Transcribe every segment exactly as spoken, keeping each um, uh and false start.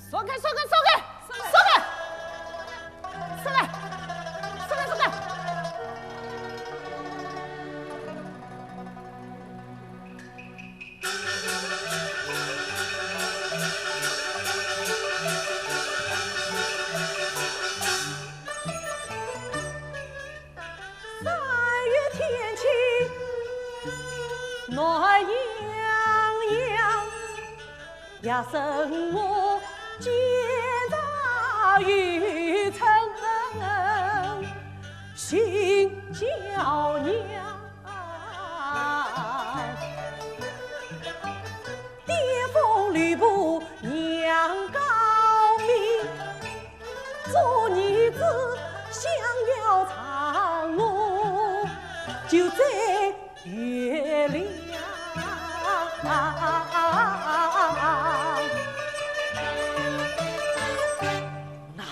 松开，松开，松开，松开！松开，松开，松开！三月天气暖洋洋，夜深我今朝又乘新轿娘。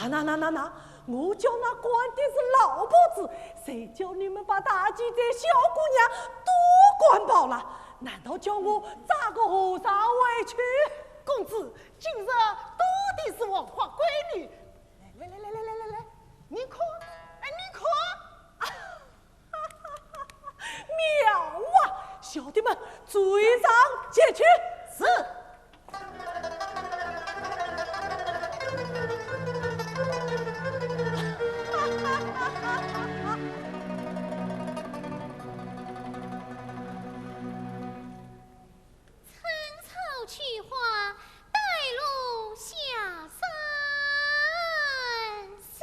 那那那那那，我叫那官的是老婆子，谁叫你们把大姐这小姑娘都管饱了？难道叫我嫁个和尚回去？公子，今日到底是黄花闺女。来来来来来来来，你看，哎，你看。 妙啊！小弟们，追上前去。是。春草去花，带路下山。是。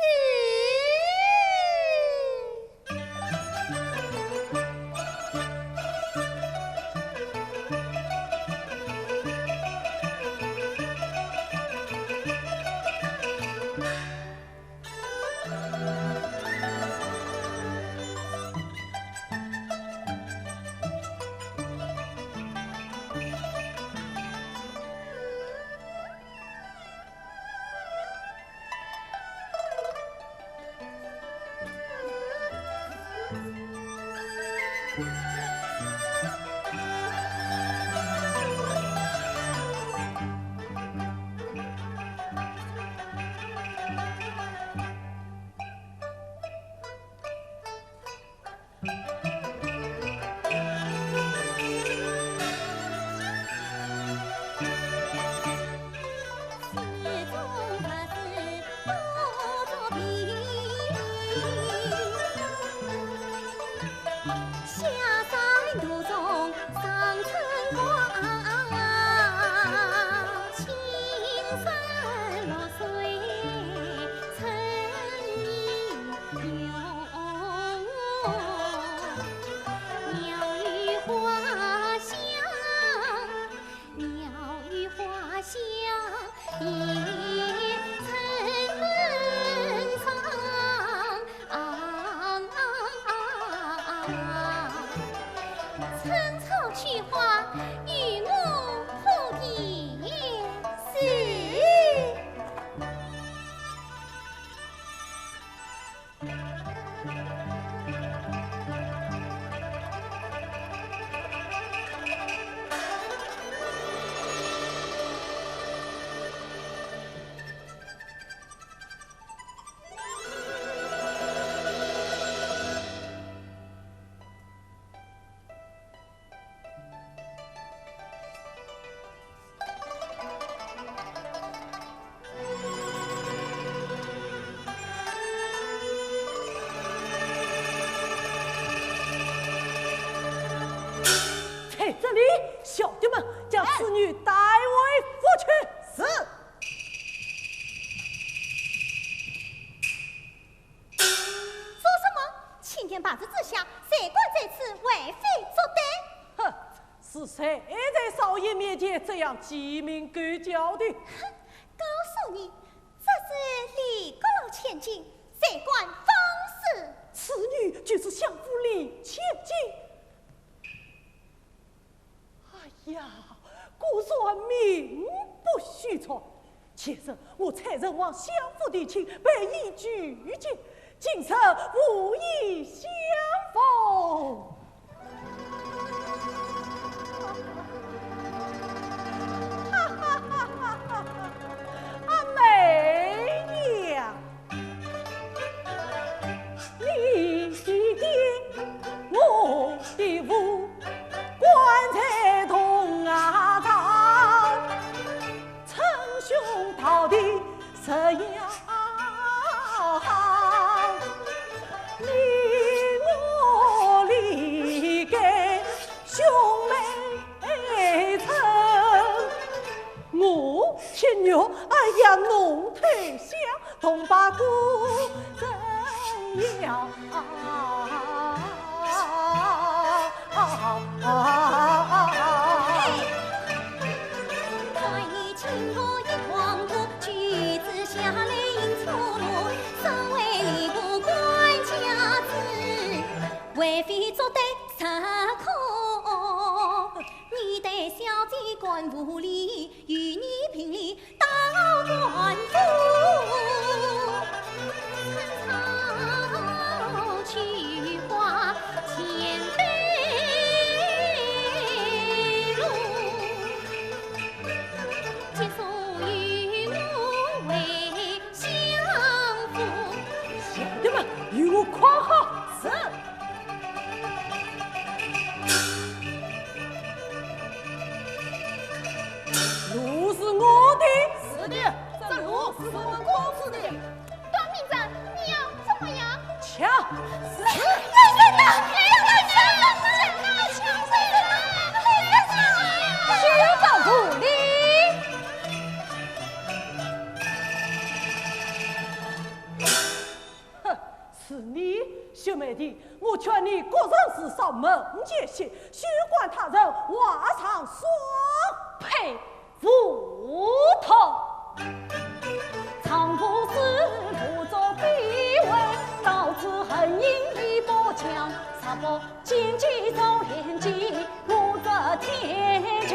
在这里，小弟们，将此女带回府去。是。 做什么？青天白日之下，谁敢在此为非作歹？哼，是谁在烧爷面前这样鸡鸣狗叫的？哼，告诉你，这是李阁老千金，谁敢放肆？此女就是相府李千金。哎呀，果然名不虚传。前日我差人往相府提亲，备宴举荐，今日无意相逢。 啊，妹呀，你的爹，我的父，棺材铜牙套，称兄道弟是要好，你我里该 兄妹称，我情愿哎呀弄头香，同把孤人要。嘿，待你情愿一光顾，举子下来迎出路，身为礼部官家子，为非作歹 啥可？你对小姐敢无礼，与你评理打官府。春草菊花千百路，结束与我为相府。小的们，与我看好。是。 路是我的。是的，这路是我们公子的。段明正，你要怎么样？抢！是。来人呐！来人呐！抢！抢！抢！抢！谁敢无礼？ 哼，是你，薛妹弟，我劝你各人自扫门前雪，休管他人话上霜。呸！无道！丈夫是无足非为，到此恨饮一把浆，若不见机早连剑，我这铁拳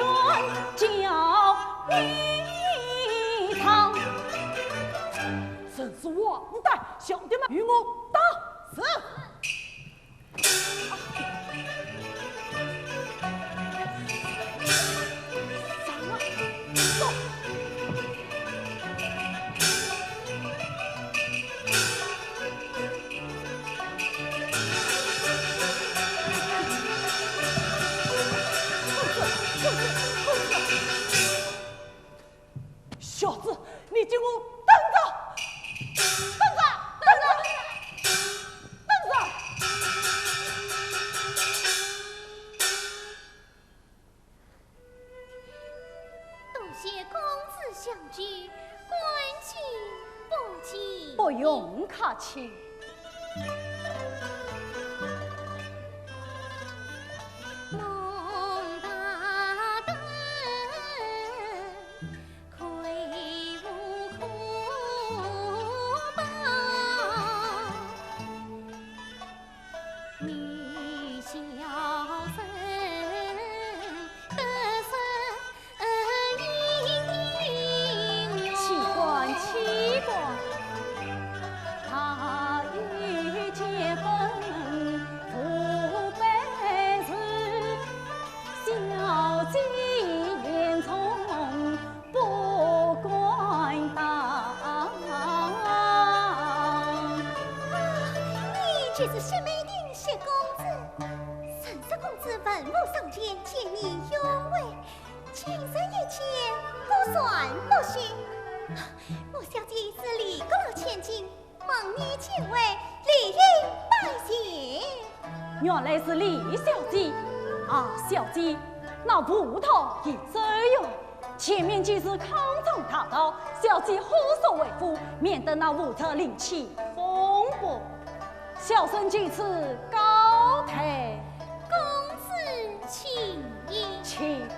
教你尝。 真是王八蛋，小的们与我打！是。上啊，走。小子，你给我等着！等着！等着！等着！多谢公子相救，感激不尽。不用客气。 岂敢，岂敢。啊，你就是薛妹弟薛公子。陈氏公子文武双全，见义勇为， 今日一见，果然不虚。我小姐是李阁老千金，蒙你见会，理应拜谢。原来是李小姐。啊，小姐，那葡萄已收哟。前面就是康庄大道，小姐何所为夫，免得那无车临起风波。 小生就此告退。公子请。请。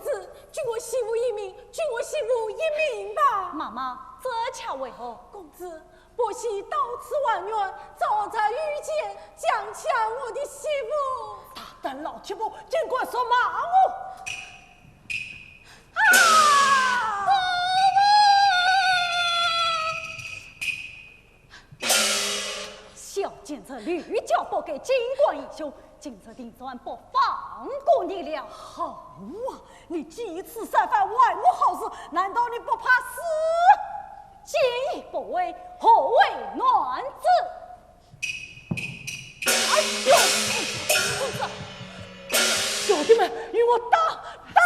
子，救我媳妇一命，救我媳妇一命吧！妈妈，这却为何？公子，薄喜到此还愿，早日遇见，将将我的媳妇。大胆老匹夫，竟敢说骂我！啊！小贱人，吕家不该，尽管行凶，今日定然不放过你了。好啊，你几次三番坏我好事，难道你不怕死？见义不为，何为男子？哎呦，公子，兄弟们，与我打！ 啊！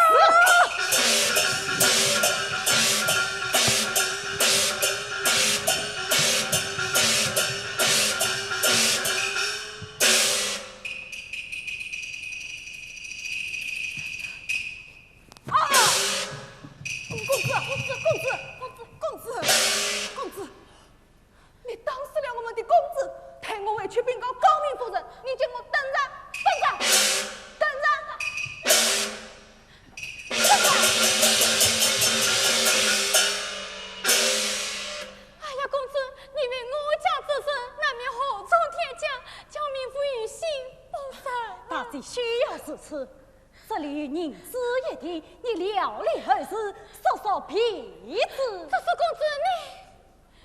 公子，公子，公子，公子，公子，公子，你打死了我们的公子，待我回去禀告高明夫人，你叫我等着，等着，等着，等着。哎呀，公子，你为我家之事，难免祸从天降，叫民妇于心不忍。大姐休要如此，这里有银子一锭，你料理后事，速速避之。可是公子你……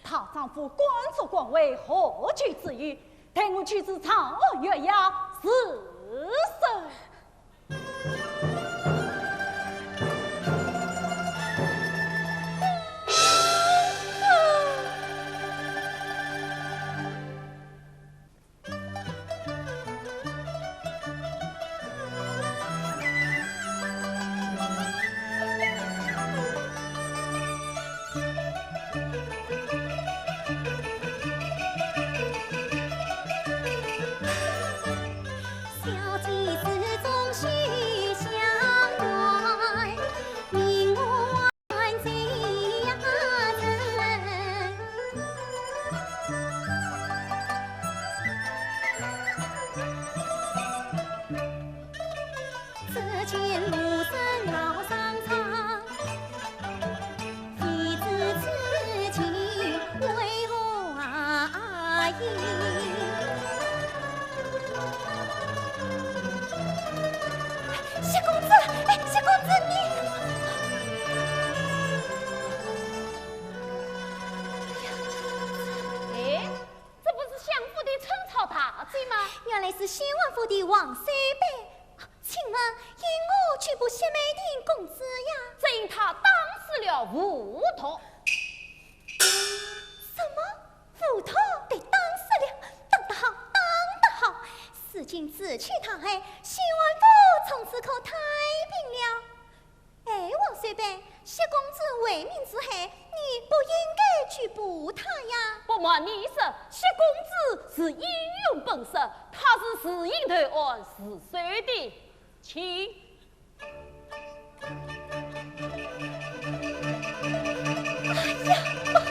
大丈夫官做官位，何惧之有？待我去至长安县衙自首。 谢公子，哎，谢公子你……哎，这不是相府的春草大姐吗？原来是先王府的王守备。 请问，因何拒不谢媒的公子呀？只因他打死了吴桐。什么？吴桐被打死了？打得好，打得好！如今除去他害，先王府从此可太平了。哎，王守备， 谢公子为民除害，你不应该拘捕他呀。不瞒你说，谢公子是英雄本色，他是自行投案自首的。请。哎呀，不好！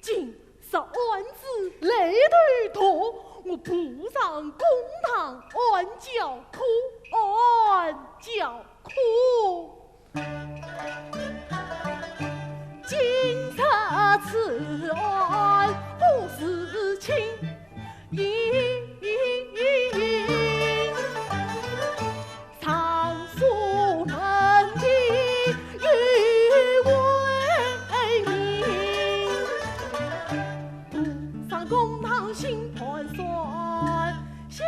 今日案子来头大，我步上公堂，案叫苦，案叫苦。今日此案不是轻，上书门第有为民，步上公堂心盘算，心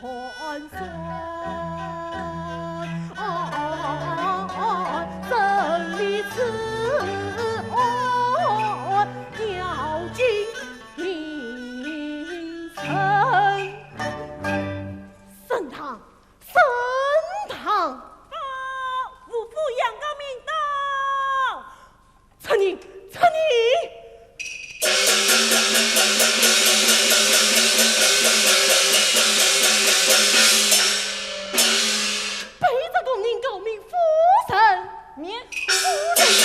盘算。审理此案要紧。 明审。升堂，升堂。报，吴府杨诰命到。出迎，出迎。卑职诰命诰命夫人。免。夫人请。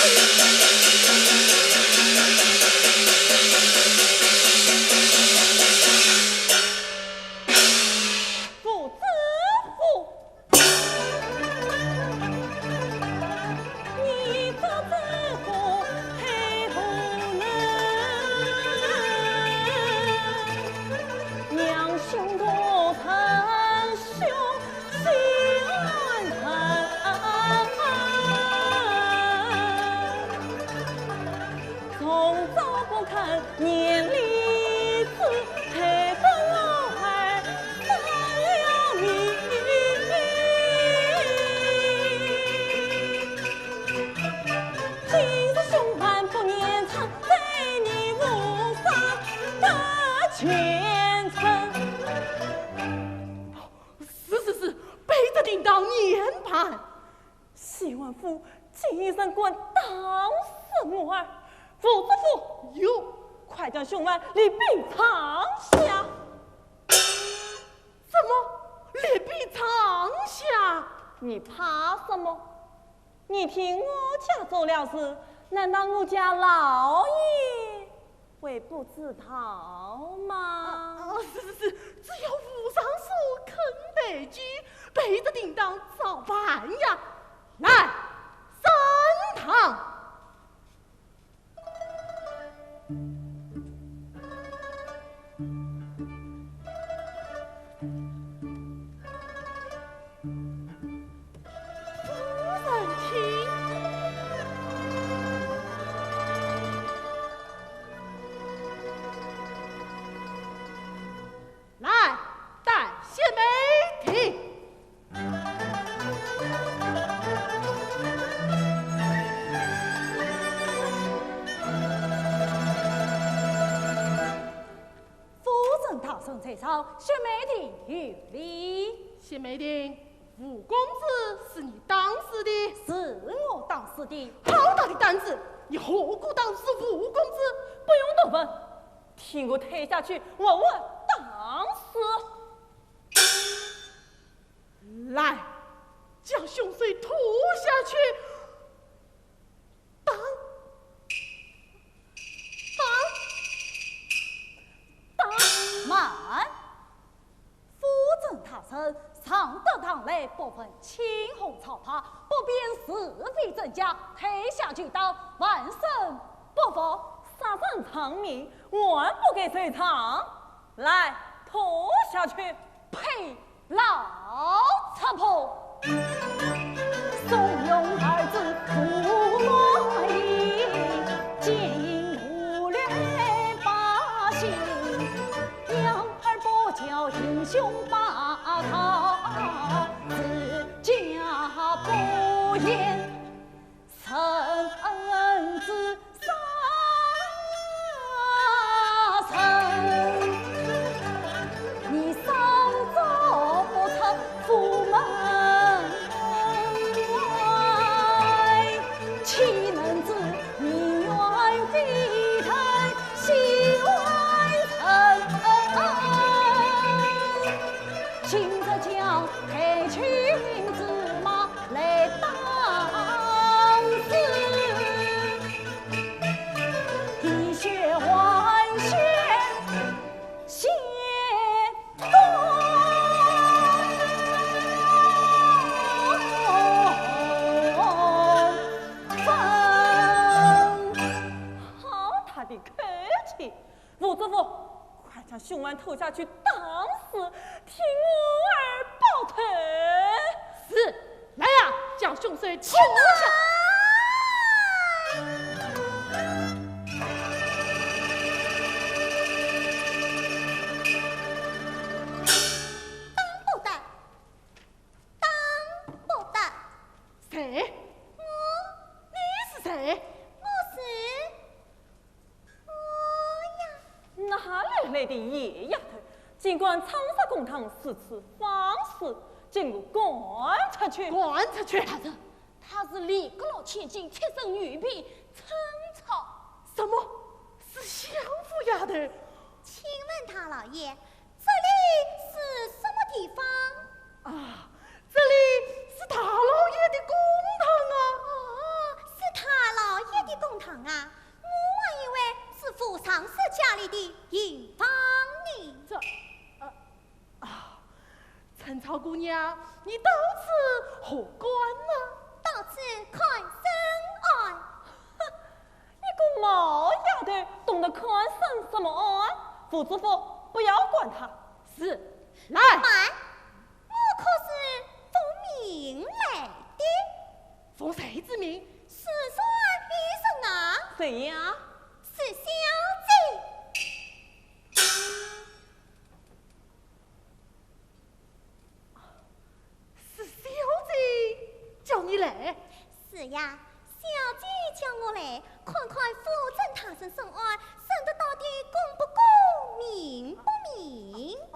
夫子府。你做这个配不能，娘兄多疼兄 心安。从早不肯念李子，害得老儿失了命。今日凶犯不言长，待你无上得前程。 是是是，卑职定当严办。洗碗夫竟然敢打死我儿，吴知府，有，快将凶犯立毙堂下。怎么，立毙堂下？你怕什么？ 你替我家做了事，难道我家老爷会不知道吗？啊，啊，是是是，只要吴尚书肯抬举，卑职定当照办呀。来，升堂。 夫人请。来，带谢梅亭。 夫人大人在上，谢梅亭有礼。谢梅亭，吴公子是你打死的？是我打死的。好大的胆子！你何故打死吴公子？不用多问，替我推下去，活活打死。来，将凶手拖下去。 打！打！打！慢！夫人大人，上得堂来，不问青红皂白，不辨是非真假，推下就打，万死不活。杀人偿命，还不该受偿？来，拖下去！呸！ 老贼婆！吴知府，快将凶犯拖下去打死，替我儿报仇。是，来呀，将凶手拖下。打不打？打不打？谁？我。你是谁？我是 我呀。哪里来的野丫头，竟敢闯入公堂，四处放肆，将我赶出去！赶出去！大人，她是李阁老千金，贴身女婢陈草。什么？是相府丫头？请问大老爷，这里是什么地方？啊，这里是大老爷的公堂啊！哦，是大老爷的公堂啊！ 我还以为是富商世家里的新房呢。这，呃，啊，陈草姑娘，你到此何干呢？到此看审案。哼，一个毛丫头，懂得看审什么案？吴知府，不要管她。是，来。慢，我可是奉命来的。 奉谁之命？是谁？是谁啊？谁呀？是小姐。是小姐叫你来？是呀，小姐叫我来，看看府尹大人审案，审得到底公不公，明不明？啊，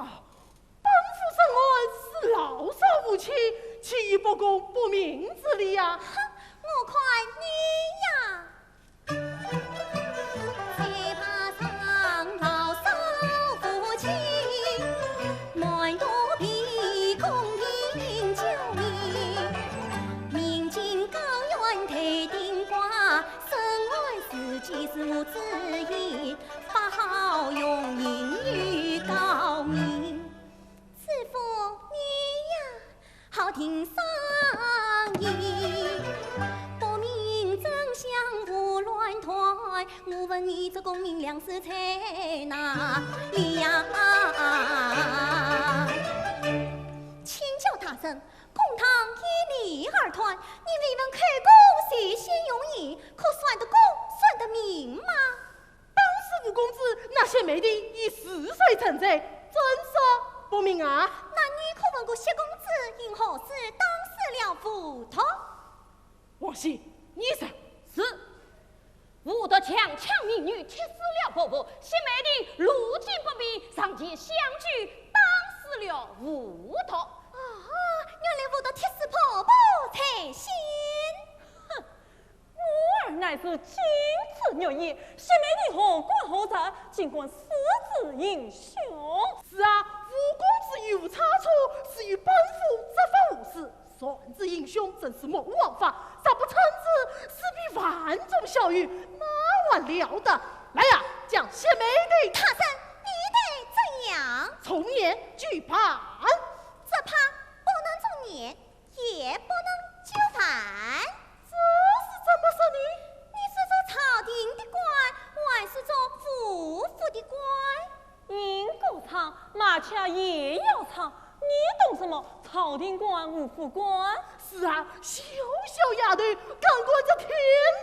本府审案是老少无欺，岂有不公不明之理呀？哼，我看你呀。 知府你呀，好听声音，不明真相胡乱断。我问你这功名良实在哪里呀？请教大人，公堂依理而断，你未问口供谁先用刑，可算得公，算得明吗？ 当时吴公子拿血霉定以死罪成罪，怎说不明啊？那你可问过薛公子因何事打死了吴桐？王喜，你说。是。吴桐强抢民女，踢死了婆婆，血霉定路见不平，上前相救，打死了吴桐。啊，原来吴桐踢死婆婆才行。哼， 我儿乃是金枝玉叶，血霉定何官何职，竟敢私自行凶？是啊，吴公子有差错，是与本府执法无私，擅自行凶，真是目无王法，若不惩治，势必万众效尤，那还了得？来呀，将血霉定！大人，你待怎样？从严就办。这怕不能从严， 也不能就办。这是怎么说呢？你是做朝廷的官，还是做府府的官？人过场，马脚也要唱，你懂什么朝廷官、府官？是啊，小小丫头，敢管这天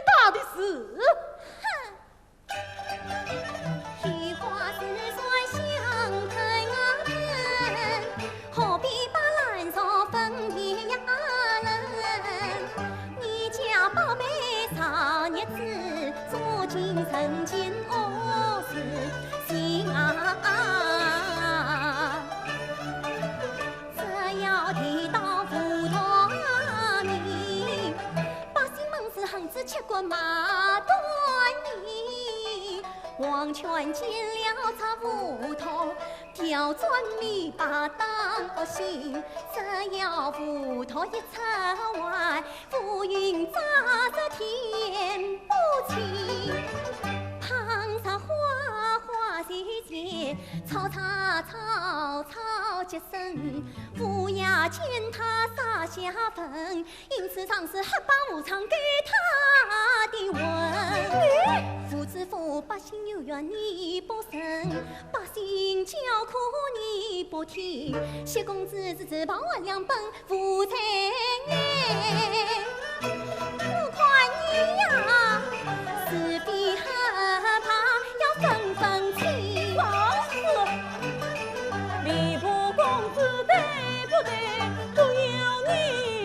大的事？哼！心有怨你不伸，百姓叫苦你不听。谢公子是自报还两本无罪哎。我看你呀，是非黑白要分分清。放肆！礼部公子对不对？不由你，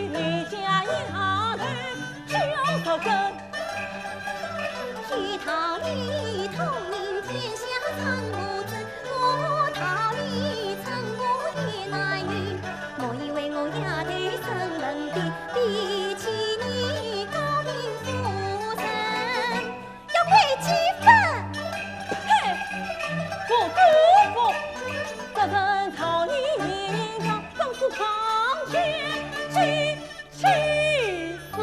你家丫头就要受根。 一道理通明天下人无知，我道理真我也难明。莫以为我丫头生冷的，比起你高明夫人，要贵几分？嘿，不不不，这人朝你上，真是唐奸，气气死！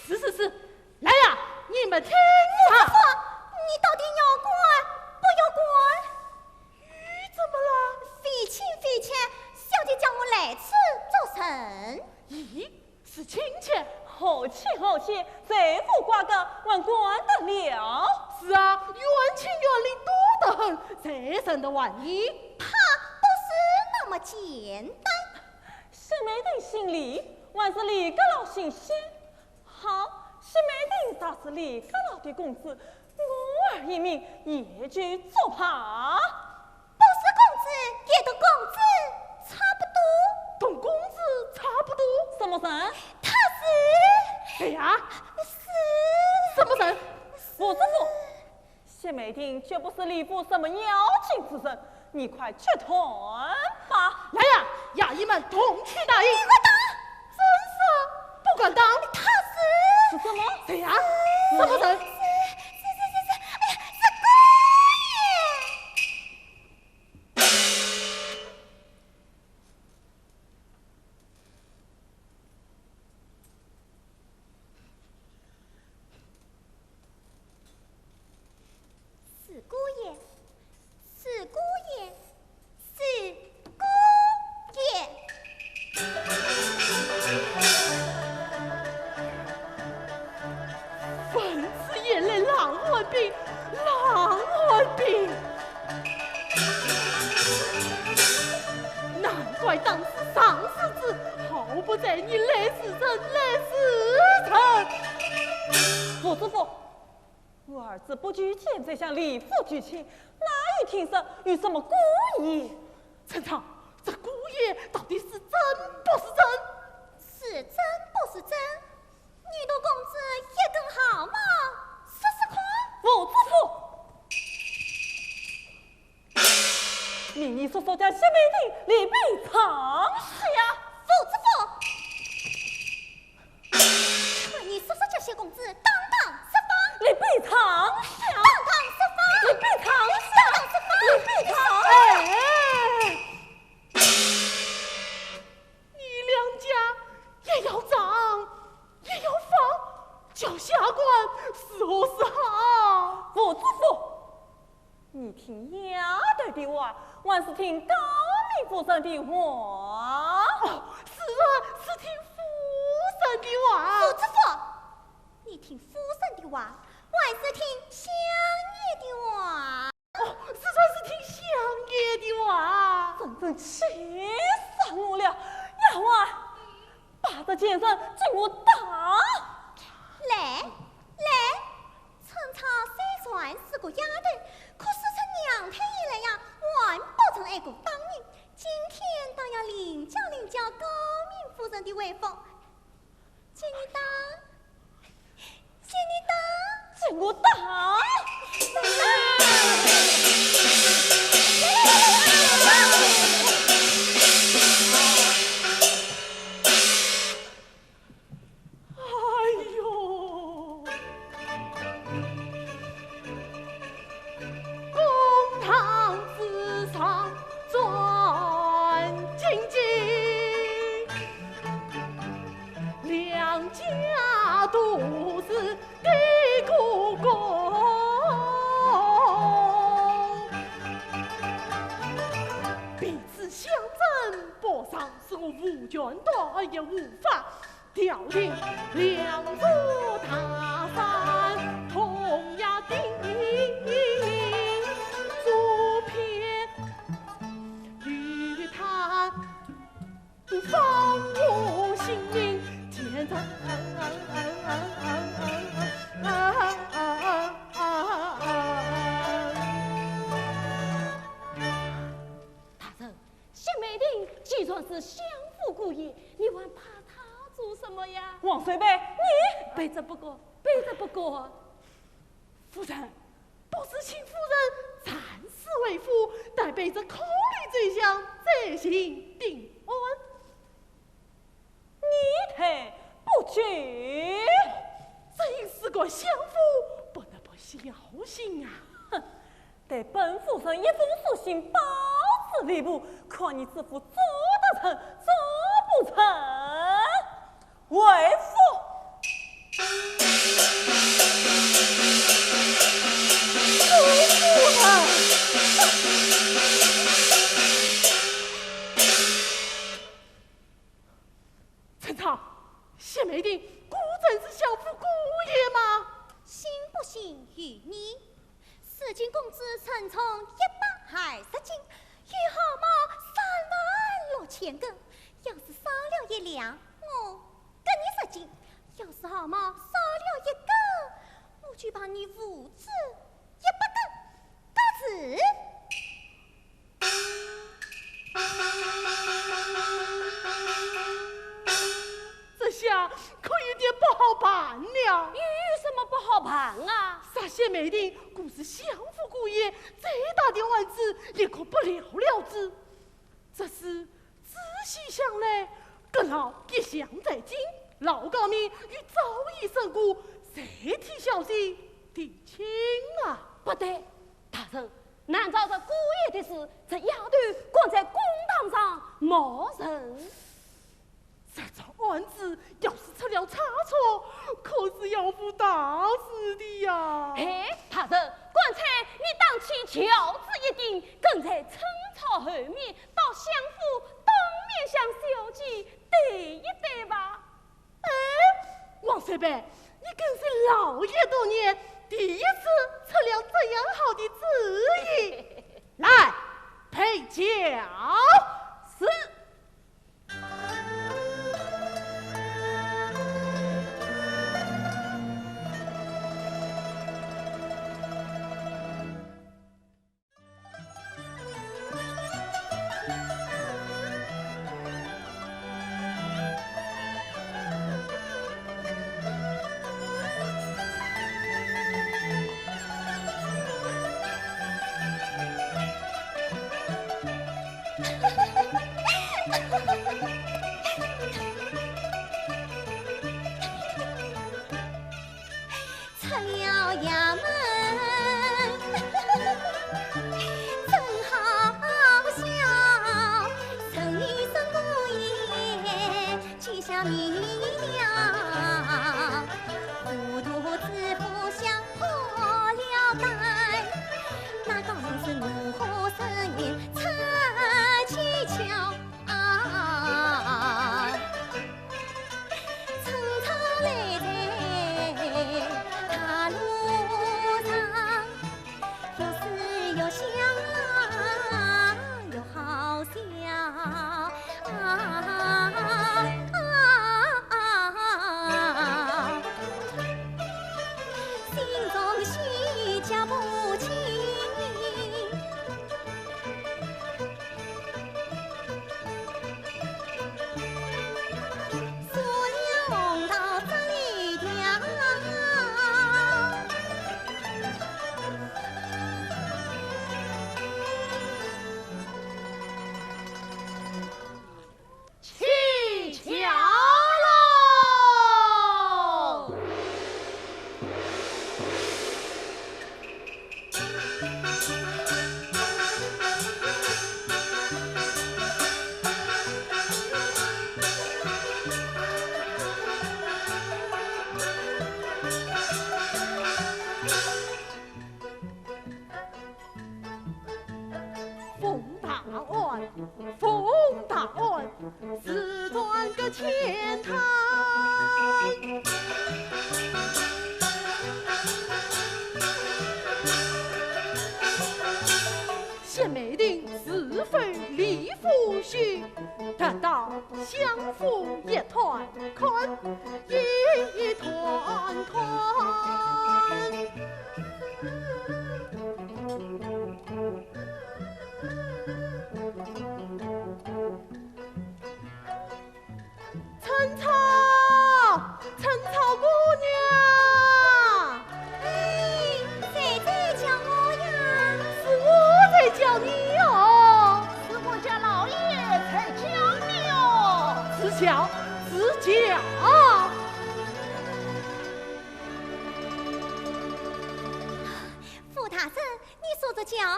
是是是，来呀，你们听啊！师傅，你到底要管不要管？你怎么了？非请非请，小姐叫我来此做甚？咦，是亲戚？和亲和戚，谁无瓜葛，还管得了？是啊，冤亲冤理多得很，谁认得完你？怕不是那么简单。谢美婷姓李，还是李阁老姓谢。 好，谢美婷她是李阁老的公子，我儿一名也就作罢。不是公子，也同公子差不多。同公子差不多？什么人？他是……谁呀？是……什么人？我师傅。 谢美婷绝不是李府什么要紧之人，你快决断吧。来呀，衙役们同去打印。你敢打？真是不敢当。他是……是什么？谁呀？什么人？是是是是，哎呀，是姑爷！ 是姑爷，是姑爷，是姑爷。 分此言来狼獾兵，狼獾兵。难怪当时尚世子毫不在意来时辰，来时辰。傅知府，我儿子不拘见宰相李府娶亲，哪有听说有什么姑爷？陈昌，这姑爷到底是真不是真？是真不是真？ 你同公子一根汗毛，说说看。傅知府，命你速速将谢美婷立碑藏尸呀！傅知府，命你速速将谢公子当堂释放。立碑藏尸呀！当堂释放。立碑藏尸呀！当堂释放。立碑藏尸。哎！ 你两家也要葬，也要放，叫下官如何是好？傅知府，你听丫头的话，还是听诰命夫人的话？哦，自然是听夫人的话。傅知府，你听夫人的话，还是听相爷的话？ 哦，自然是听相爷的话。真正气煞我了！丫鬟，把这贱人给我打！来，来，陈昌虽然是个丫头，可是从娘胎以来呀，还不曾挨过打呢。今天倒要领教领教诰命夫人的威风。 给你打，给你打，给我打！哎呦！ 哎相府姑爷，你还怕他做什么呀？王守备，你……卑职不过，卑职不过。夫人，不是请夫人暂时回府，待卑职考虑真相，再行定案。你忒不拘。这应是个相府，不得不小心啊。哼， 待本夫人一封书信报之为凭，看你知府做得成做不成？回府。回府啊！陈昌，谢梅亭果真是相府姑爷吗？信不信由你。 如今工资称重一百二十斤，有好毛三万六千根，要是少了一两，我给你十斤；要是好毛少了一根，我就把你付出一百根。告辞。 这下可有点不好办了。又有什么不好办啊？谢梅亭，故是相府姑爷最大的案子，也可不了了之。这事仔细想来，阁老一向在京，老高明与赵医生哥，谁替小姐提亲啊？不对，大人，难道这姑爷的事，这丫头敢在公堂上冒认？ 这桩案子要是出了差错，可是要负大事的呀。哎，大人，干脆你当起轿子一顶，跟在陈昌后面，到相府当面向小姐对一对吧。哎，王守备，你跟随老爷多年，第一次出了这样好的主意。来，备轿。是。 出了衙门，真好笑，人与人过眼，就像迷了。糊涂知府想破了胆，那高明是怒火深云出七窍啊。 陈昌来在大路上，越说越像啊，越好笑啊。心中喜极不情。 起轿喽！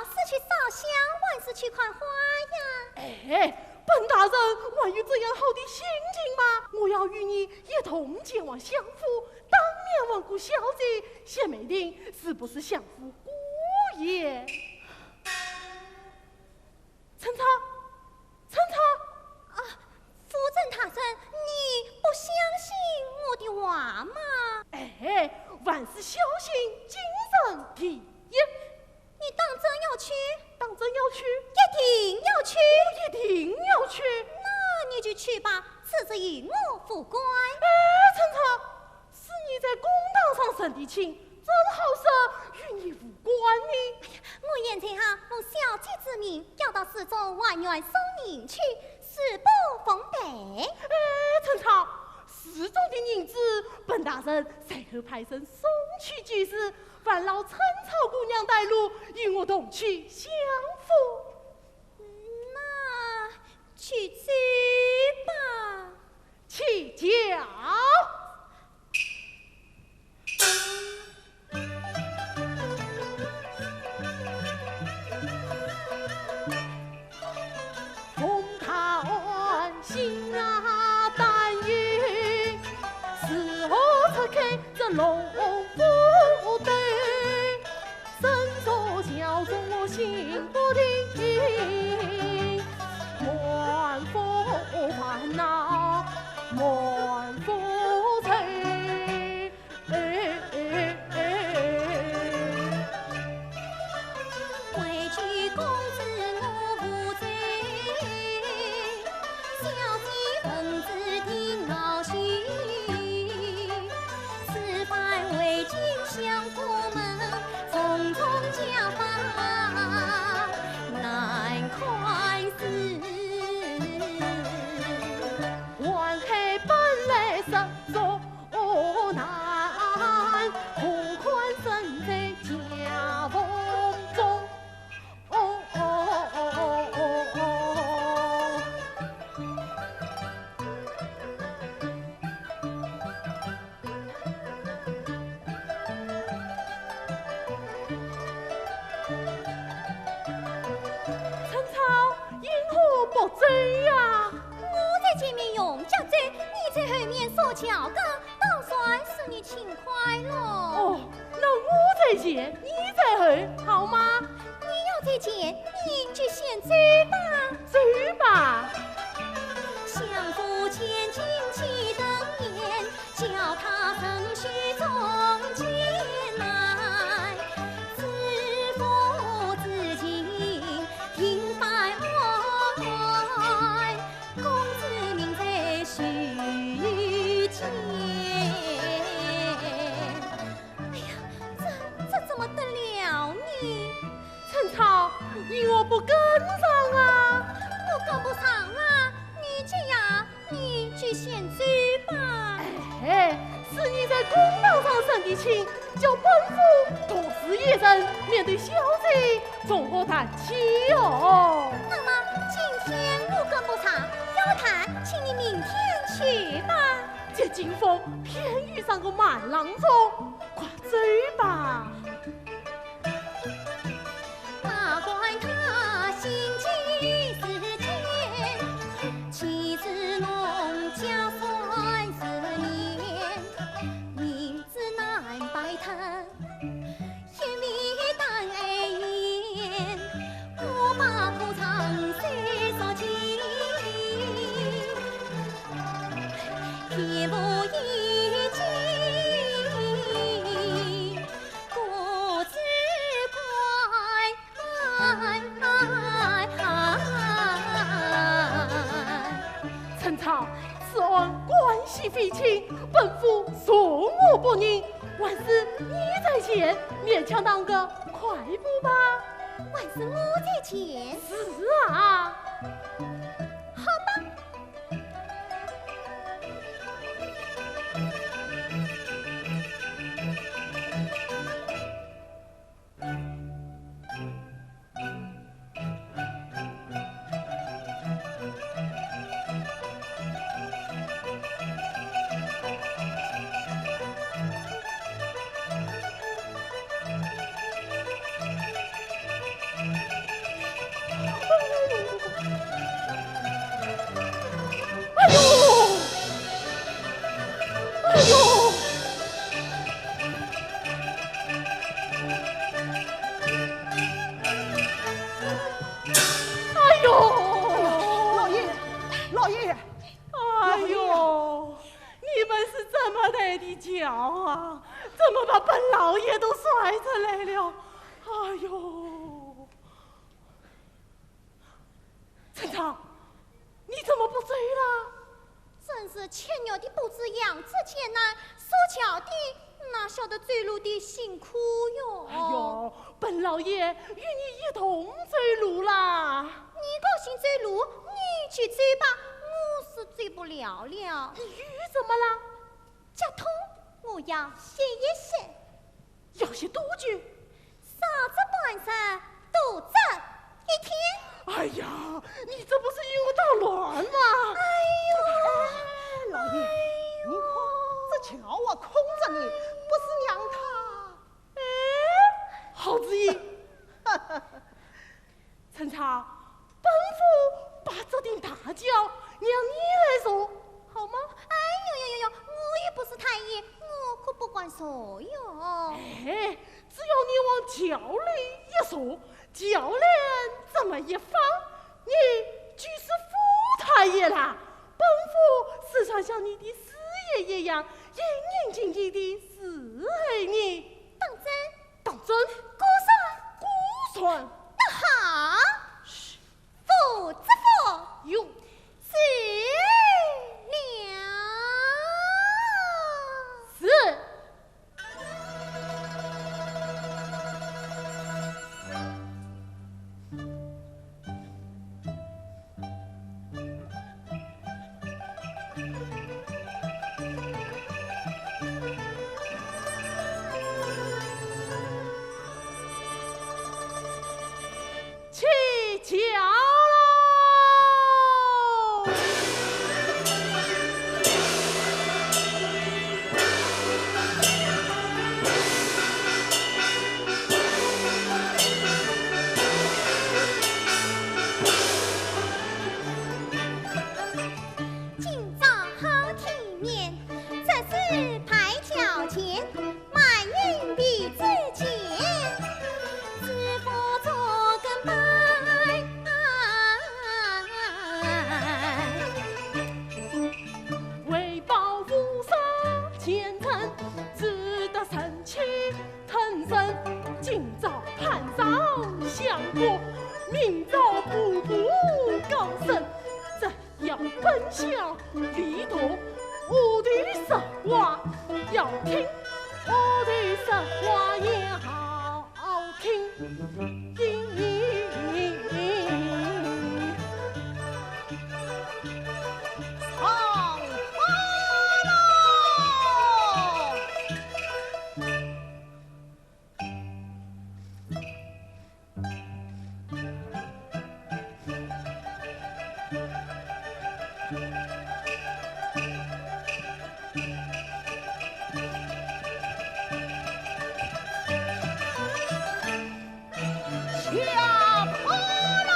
是去烧香还是去看花呀？哎，本大人还有这样好的心情吗？我要与你一同前往相府，当面问过小姐谢美婷是不是相府姑爷。陈超，陈超！啊，夫人大人，你不相信我的话吗？哎，万事小心，谨慎第一。 你当真要去？当真要去？一定要去？我一定要去。那你就去吧，此事与我无关。哎，陈超，是你在公堂上成的亲，怎好说与你无关呢？哎呀，我现在啊，奉小姐之命，要到寺中还愿松林去，誓不奉陪。哎，陈超，寺中的银子，本大人随后派人送去即是， 烦劳陈草姑娘带路，与我同去相府。那去走吧。起轿。陈超，因何不走呀？我在前面用脚走，你在后面说轿子，倒算是你勤快了。哦，那我在前，你在后，好吗？你要在前，你就先走吧。走吧。哎呀，这，这怎么得了呢？陈超，你我不跟上啊？我跟不上啊，你这样，你就先走吧。哎，是你在公堂上成的亲，叫本府独自一人面对小姐，从何谈起哟？那么今天我跟不上，要谈，请你明天去吧。这金风偏遇上个慢郎中，快走吧。陈超，此案关系非轻，本府从无不仁，还是你在前，勉强当个快步吧。还是我在前？是啊。好吧。都摔着来了。哎呦，陈昌，你怎么不走了？真是牵牛的不知羊角尖呐，手巧的哪晓得走路的辛苦哟。哎呦，本老爷与你一同走路啦。你高兴走路，你去走吧，我是走不了了。你又怎么了？脚痛，我要歇一歇。要歇多久？少则半日，多则一天。哎呀，你这不是与我捣乱吗？哎呦，哎，老爷，哎呦，你看，这轿啊空着呢，不如让他。哎，好主意。陈昌，本府把这顶大轿让你来坐，好吗？哎呦呦呦呦，我又不是太医，我可不敢坐哟。哎，只要你往轿里一坐，轿帘这么一放，你就是府太爷啦。本府时常像你的师爷一样，殷殷勤勤地侍候你。当真？当真。果然？果然。那好。嘘。 府知府。有。是了。是。起轿喽！ 今朝好体面，这是排轿前，满眼皮子尖，师傅做跟班。为保菩萨前程，只得神气 腾身，今朝攀上香火，明朝步步高升。只要本校里头，丫头说话要听，丫头说话要听。上马喽！ 下马喽！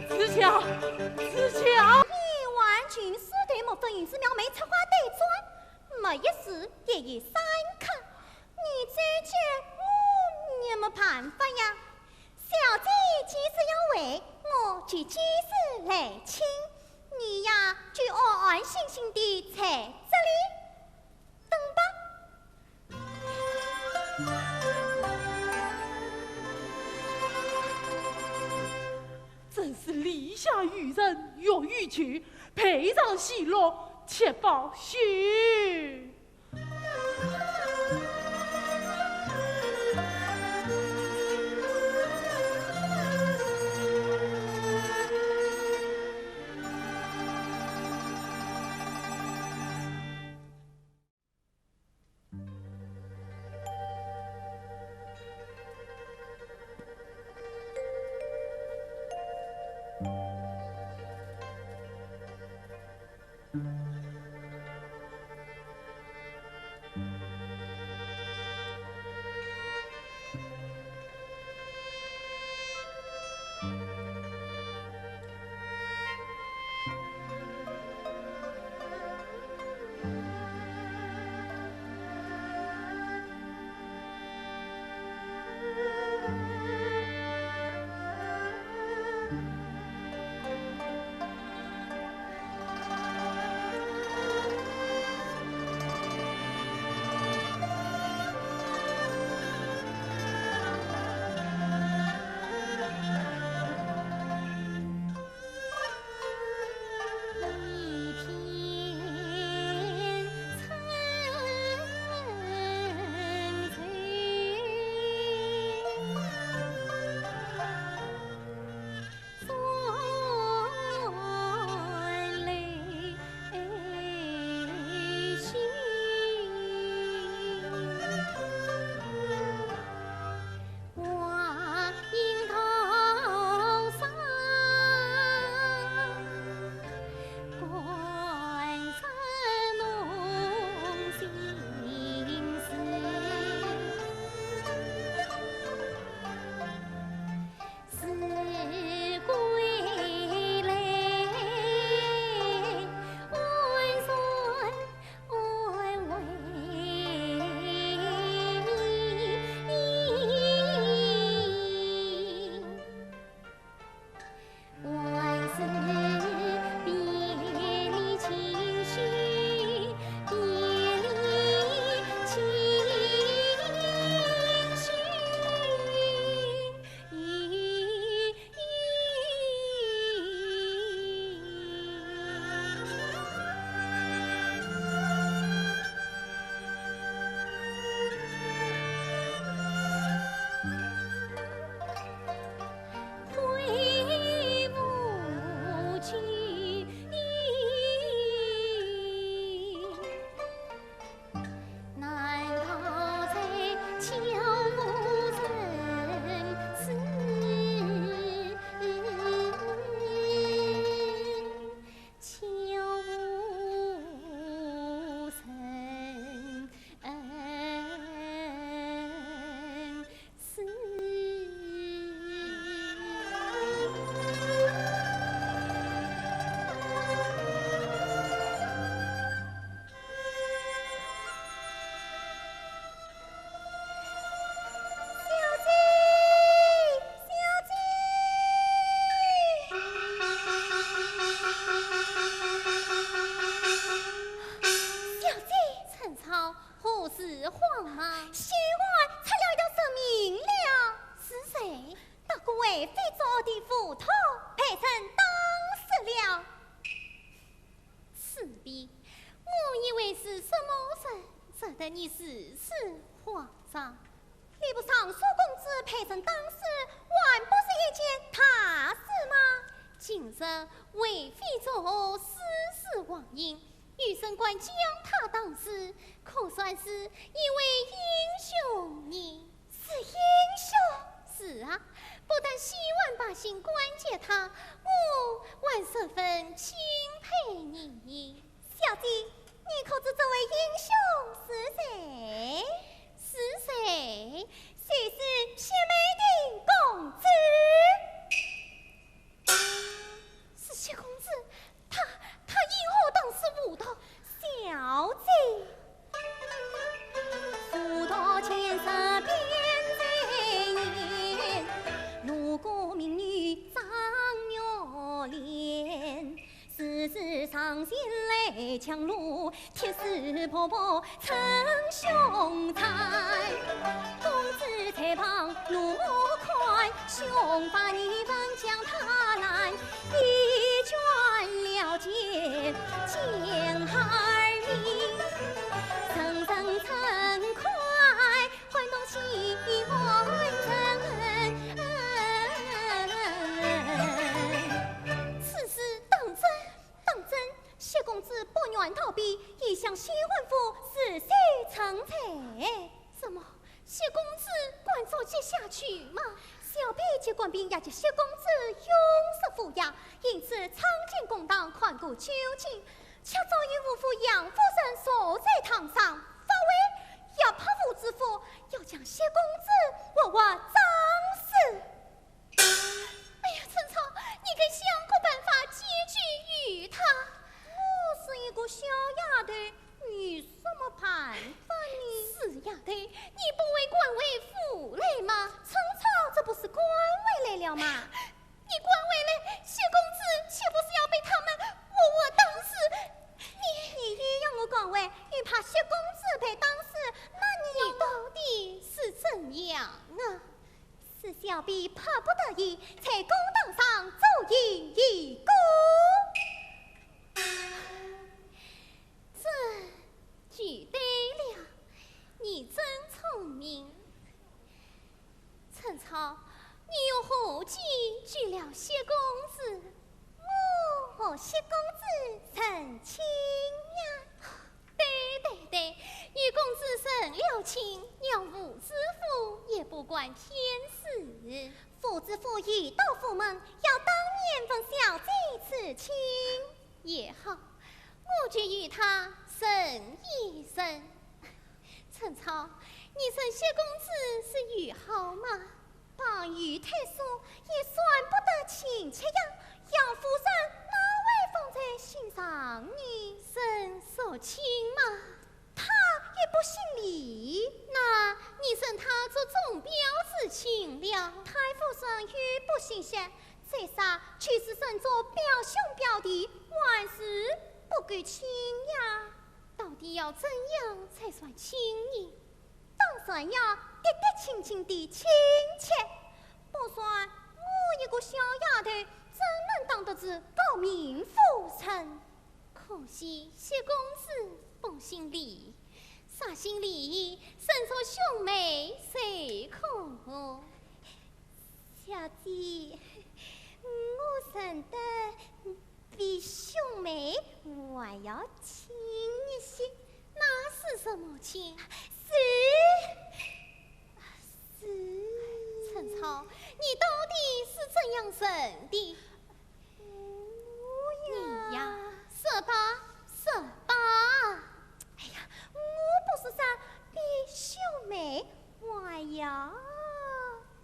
子乔，子乔！你完全是对木粉云子描眉插花对转，没一字也有三刻。 你再叫我也没办法呀。小姐既是要回，我就几时来请。你呀，就安安心心地在这里等吧。真是篱下渔人月与舟，背上西楼七宝须。皇上，你不上书公子派人打诗，还不是一件大事吗？今日为妃祝贺诗词王爷，御史官将他打死，可算是一位英雄呢。是英雄？是啊，不但西湾百姓感激他，我还十分钦佩呢。 小姐，你可知这位英雄是谁？是谁？就是薛梅亭公子。是薛公子？他，他因何打死吴桐？小姐。 此事当真？当真，薛公子不愿逃避，已向西安府自首称罪。怎么，薛公子关捉急下去吗？小婢见官兵押解薛公子，勇势无涯，因此闯进公堂，看个究竟，却遭遇吴府杨夫人坐在堂上，发威，要拍吴知府，要将薛公子活活打死。 哎呀，陈超，你该想个办法解决于他。我是一个小丫头，有什么办法呢？死丫头，你不会赶回府来吗？陈超，这不是赶回来了吗？你赶回来，薛公子岂不是要被他们活活打死？你，你硬要我赶回，又怕薛公子被打死，那你，你到底是怎样啊？ 是小婢迫不得已，在公堂上做揖一个。这就对了，你真聪明。陈超，你又何计救了薛公子？我和薛公子成亲呀。 对对对，与公子成了亲，让吴知府也不敢添事。吴知府已到府门，要当面问小姐辞亲。也好，我就与他成一成。陈超，你称薛公子是友好吗？ 旁与太叔也算不得亲戚呀，杨夫人哪会放在心上呢？人说亲嘛。他也不姓李。那你称他做总表是亲了。太夫人也不姓薛，再说就是称作表兄表弟，还是不够亲呀。到底要怎样才算亲呢？ 当然要嫡嫡亲亲的亲戚，不然我一个小丫头怎能当得起诰命夫人？可惜薛公子不姓李，若姓李，生做兄妹最可。小姐，我认得 比兄妹还要亲一些。那是什么亲？是，是。陈超，你到底是怎样认的？我呀，你呀，说吧，说吧。哎呀，我不是说比兄妹还要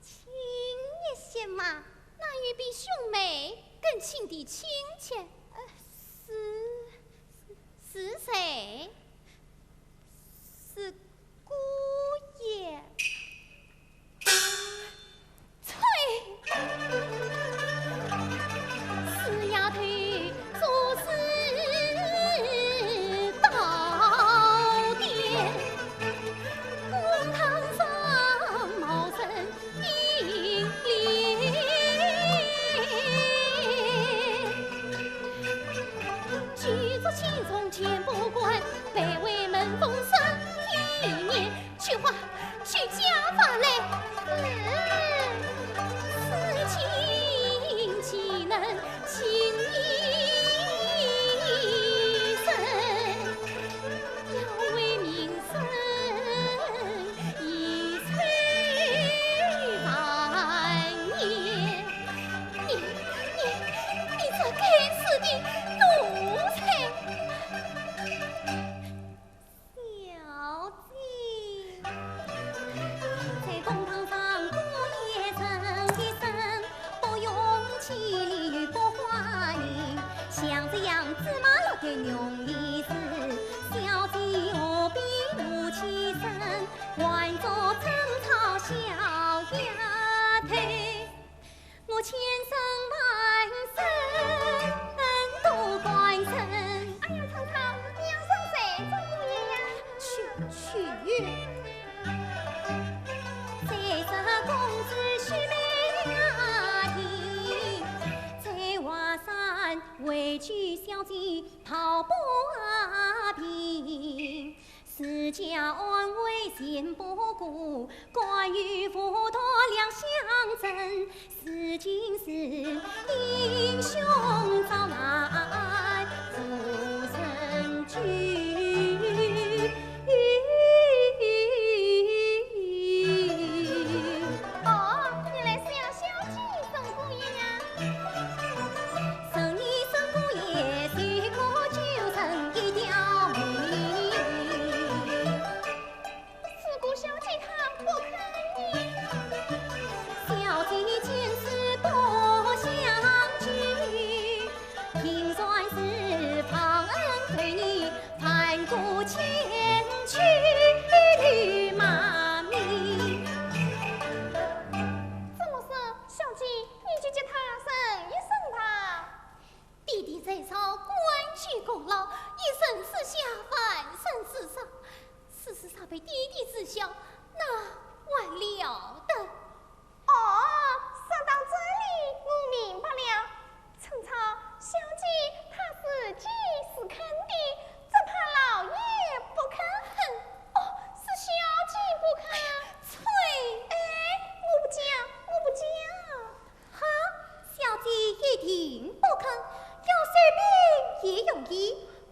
亲一些嘛。那有比兄妹更亲的亲戚？呃，是，是谁？是姑爷。呸！死丫头，做事到底，公堂上冒认 举足轻重全不管，被为门风声一面。芝麻落得容易死，小姐何必无起身，唤作春草小丫头。我千声万声多关心。哎呀，春草，你要生谁做姑爷呀？去，去。再说公子许梅雅定，在华山为娶小姐 陶宝平，自家安危心不顾，甘于赴汤两相争，如今是英雄遭难无人救。 哦，原来是要小姐送姑爷呀。送你送姑爷，随我就成一条命。如果小姐她不肯呢？小姐见死不相救， 凭算是忘恩负义，犯过千秋骂名。这么说，小姐，你就给他认一认吧。爹爹在朝，官居阁老，一人之下，万人之上，此事若被爹爹知晓，那还了得？ 哦，说到这里，我明白了。春草，小姐她自己是肯的，只怕老爷不肯。哦，是小姐不肯啊？呸！哎，我不讲，我不讲。哈，小姐一定不肯，要随便也容易。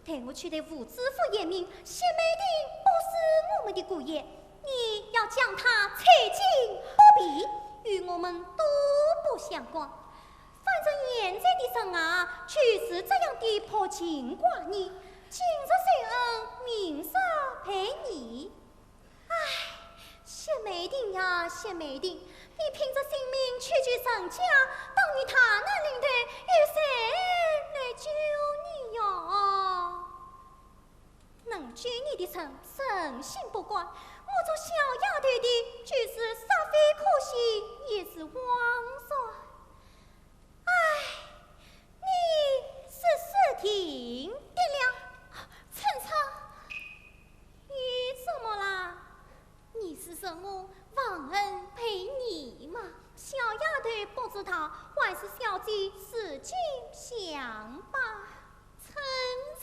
待我去对吴知府言明，许梅定不是我们的姑爷， 你要将他拆尽剥皮，与我们都不相干。反正现在的人啊，就是这样的薄情寡义，今日受恩，明日背义。唉，许梅定呀，许梅定，你拼着性命去救人家，到你大难临头，有谁来救你呀？ 能救你的人，人心不怪。我做小丫头的，就是煞费苦心，也是枉然。唉，你是死定的了。春草，你怎么啦？ 你是说我忘恩背义吗？小丫头不知道，还是小姐自己想吧。春草。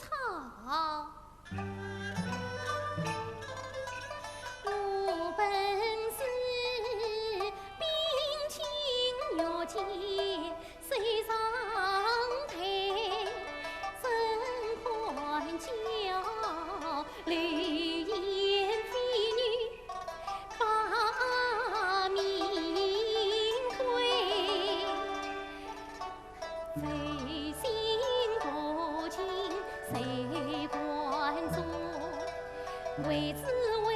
我本是冰清玉洁 谁上台，怎堪教流言蜚语把名归。谁信多情谁关注，为只为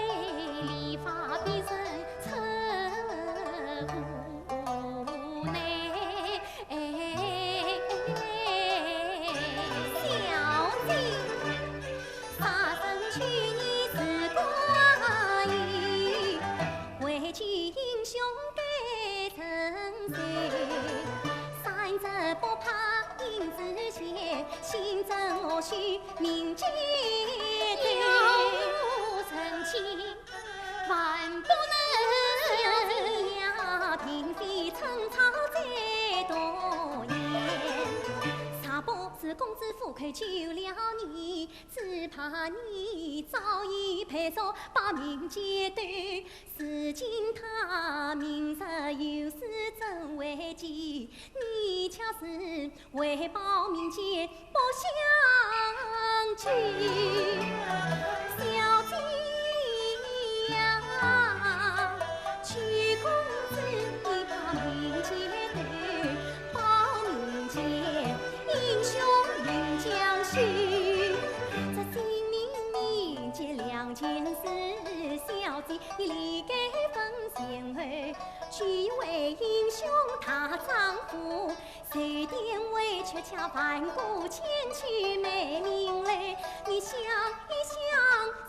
理发别人称呼。 无奈。小姐，杀身救你是官运，为救英雄该怎受？山珍不怕银子钱，心中何须命贱。有人间 万不能。小姐呀，并非春草再多言，若不是公子苦口救了你，只怕你早已被捉把命劫脱。如今他明日有事怎回转？你恰是 为保民间不相救。小姐呀，求公子你把命劫脱，保民间，英雄命将休。这性命命劫两件事，小姐你理该分先后，救一位英雄大丈夫， 谁典为却叫万古千秋美名来，你想一想，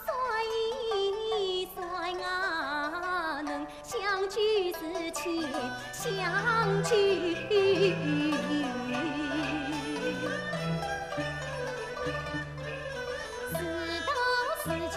算一算啊，能相聚是千相聚。事到如今，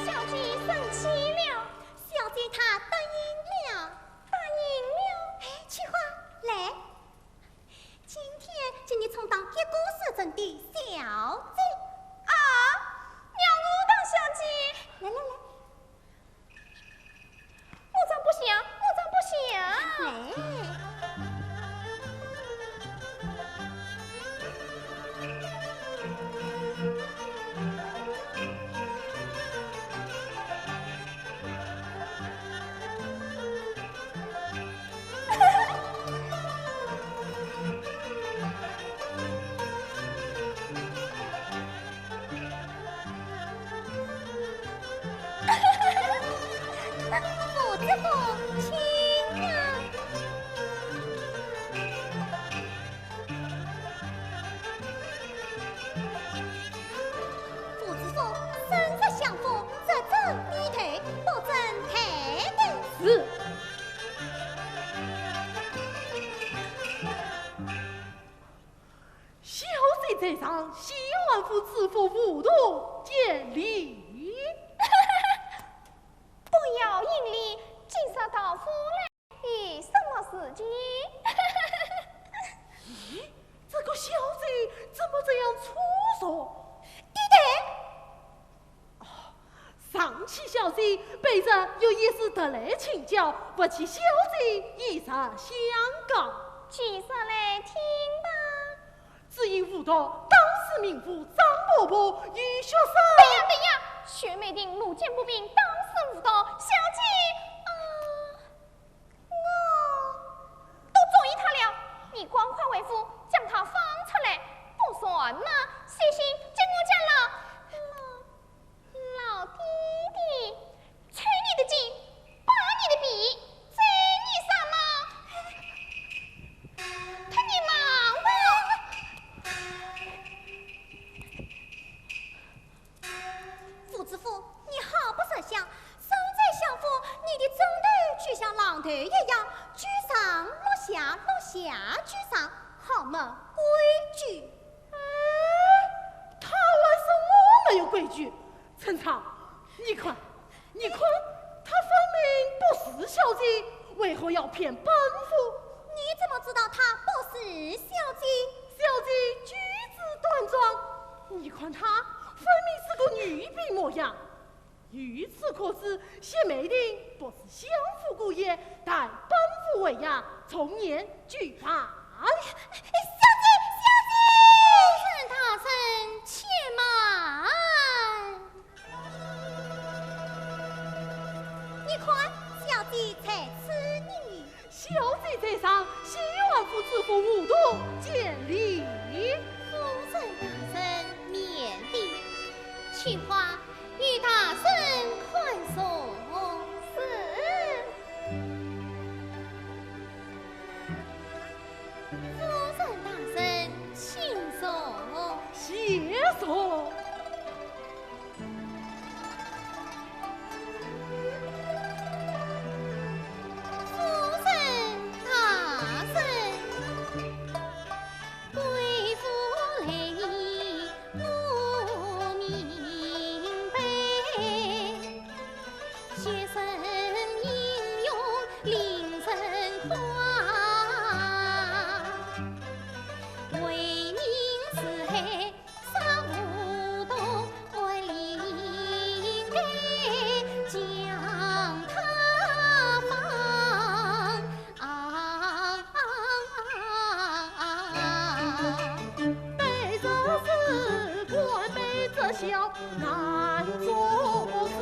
小姐生气了。小姐她答应了。答应了。哎，翠花，来。 今天请你充当一个时辰的小姐。啊，让我当小姐？来来来。我才不想，我才不想。来。 父子父亲啊。 父子说，生日相逢，只争一头，不争抬头。是。小姐在上，谢万福知府吴桐见礼。不要行礼，今日到府来 有什么事情？咦，这个小姐怎么这样粗俗？低头。哦，上气小姐，卑职有一事特来请教，不知小姐有何相告？举手来听吧。只因吴桐当时命夫张婆婆与学生……等一下，等一下，薛美婷、陆建、步兵打死吴桐，小姐，啊， 我都中意他了，你赶快回府将他放出来，不然嘛，小心给我家老，老，老爹爹抽你的筋，扒你的皮，宰你杀猫，他你骂我。 父子父，你好不识相，身在相府，你的枕头就像榔头一样，居上落下，落下居上，好没规矩。哎，他还说我没有规矩。陈昌，你看，你看，他分明不是小姐，为何要骗本府？你怎么知道她不是小姐？小姐举止端庄，你看她分明是个女婢模样。由此可知，薛美婷不是相府姑爷，待本府为押，从严举办。哎，小姐，小姐！夫人大人，且慢。 你看，小姐在此呢。小姐在上，谢万福知府吴桐见礼。夫人大人免礼，翠花与大人宽坐。是。夫人大人请坐。谢坐。 夫人大人，贵府来意我明白，学生英雄令人夸，为民除害 杀无头，我理应该将他放。啊，卑职是官，卑职小，难做主。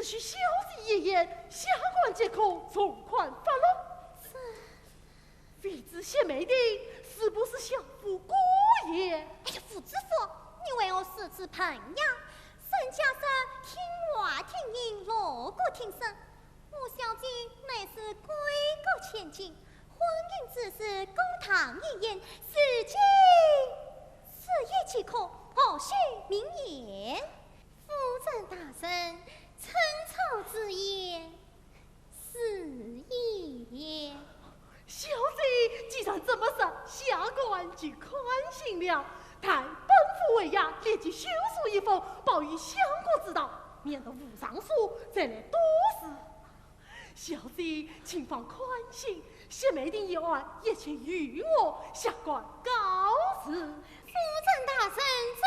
去小姐一言，下官即可从宽发落。是。未知雪梅亭是不是相府姑爷？哎呀，胡子说，你为何如此盘呀？人家说听话听人，锣鼓听声。我小姐乃是闺阁千金，婚姻之事，公堂一言，如今此言即可，何须明言？夫人大人，春草之言， 是也。小姐既然这么说，下官就宽心了。待本府回衙，立即修书一封，报与相国知道，免得误上书，再来多事。小姐请放宽心，雪梅亭一案，一切有我，下官告辞。夫人大人走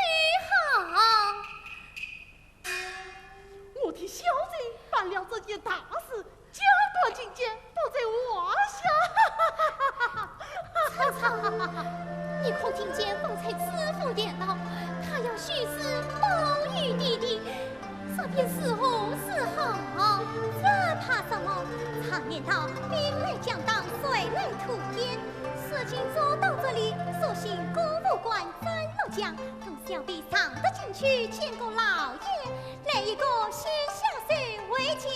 好。 我替小姐办了这件大事，加官进爵不在话下。春草，你可听见方才知府谈到，他要许氏保与弟弟，这便如何是好？这怕什么？常言道，兵来将挡，水来土掩。事情做到这里，索性姑勿管，斩落将， 等小婢上得京去见过老爷，来一个先下手为强。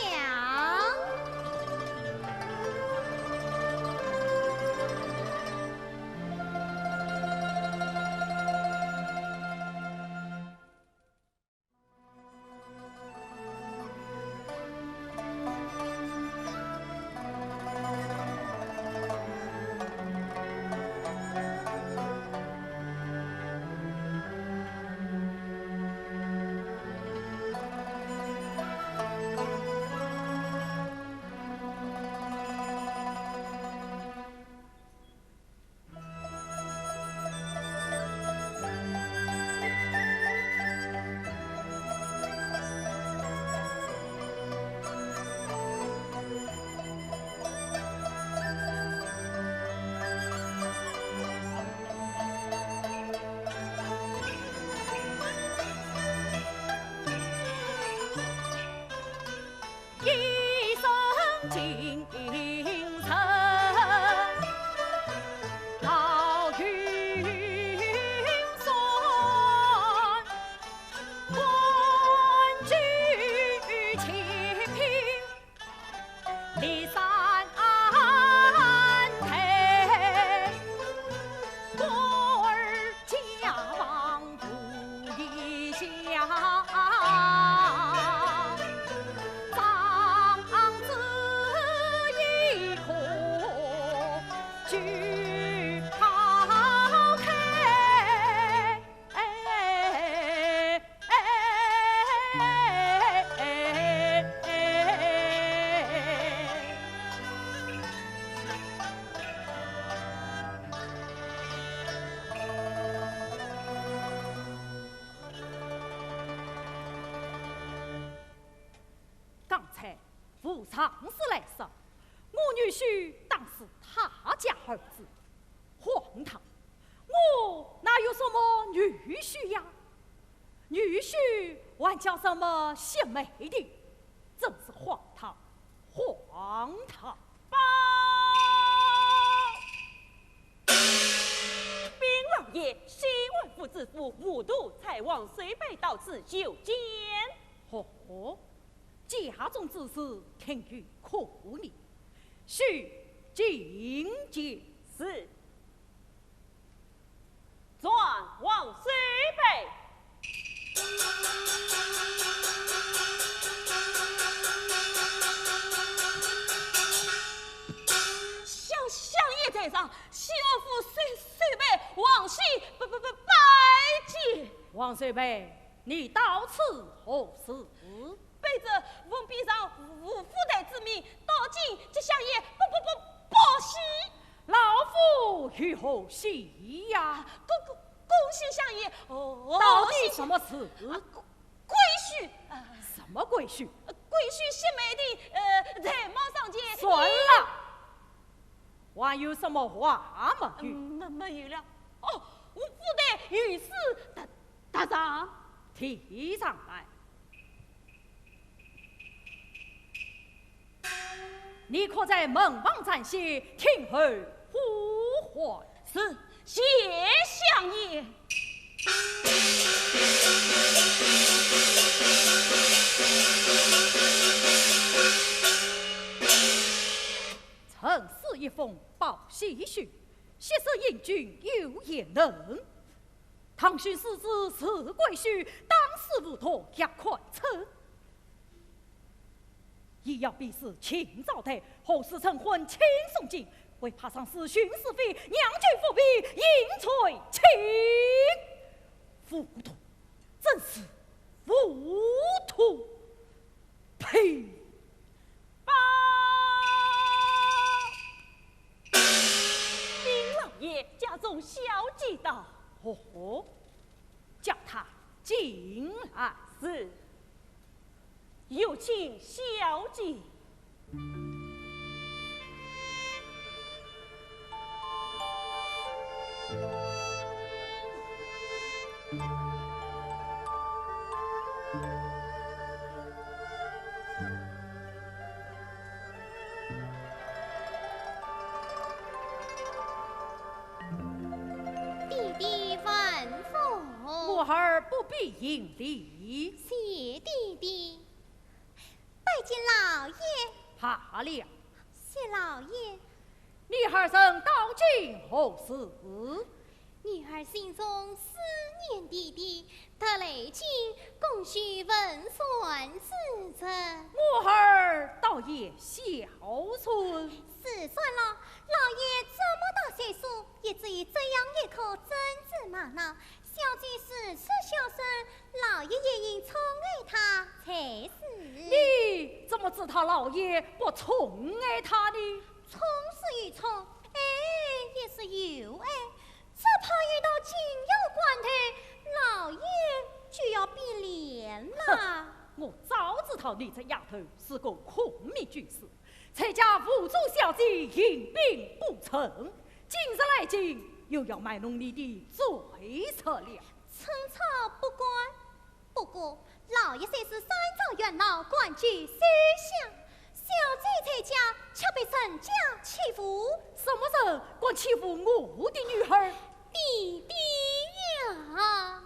刚才武常侍来说，我女婿当是他家儿子。荒唐！我哪有什么女婿呀？女婿还叫什么雪梅亭？真是荒唐，荒唐！报！禀老爷，西安府知府吴都差王守备到此求见。哦， 家中之事，定有可疑，须进见。是。传王守备。相，相爷在上，西安府守，守备王喜，拜，拜，拜，拜见。王守备， 你到此何事？卑职奉边上吴府台之命，到京接相爷报，报，报，报喜。老夫有何喜呀？恭，恭，恭喜相爷！哦，到底什么事？啊，贵，贵婿，啊，什么贵婿？贵婿雪梅亭，呃，才貌双全。算了，还有什么话没有？嗯，没，没有了。哦，吴府台御史大， 大人。提上来。你可在门房暂歇，听候呼唤。是，谢相爷。呈书一封报喜讯，谢舍英俊有贤能。 唐玄师子是贵婿，当世武德也堪称。亦要比试秦昭代，何时成婚轻松进，为怕上司徇私妃，让君复辟，引罪轻。武德，真是武德。 呸！报！禀老爷，家中小姐到。哦，叫她进来。是。有请小姐。 爹爹万福。我儿不必行礼。谢爹爹。 拜见老爷。罢了。谢老爷。你二人到京何事？女儿心中思念爹爹，特来京恭候文笺之日。我儿倒也孝顺。是算了，老爷这么大岁数，也只有这样一颗珍珠玛瑙， 小姐如此孝顺，老爷也应宠爱她才是。你怎么知道老爷不宠爱她呢？宠是有宠，爱也是有爱，只怕一到紧要关头，老爷就要变脸了。哼，我早知道你这丫头是个孔明军师， 才叫吴中小姐迎宾不成，今日来京又要卖弄你的嘴舌了。春草不管，不过老爷虽是三朝元老，官居首相，小姐在家却被人家欺负。什么人敢欺负我的女儿？ 爹爹呀！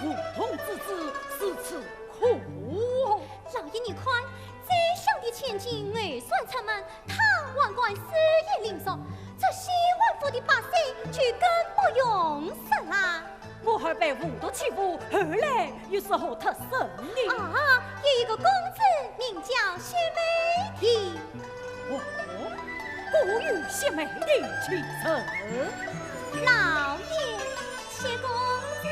吴桐之子如此可恶。老爷你看，宰相的千金儿孙出门，他万贯收益零碎，这西王府的百姓就更不用说啦。 我儿被吴桐欺负，后来又是何特生呢？啊，有一个公子名叫薛梅亭。哦，故有薛梅亭其人。老爷，薛公子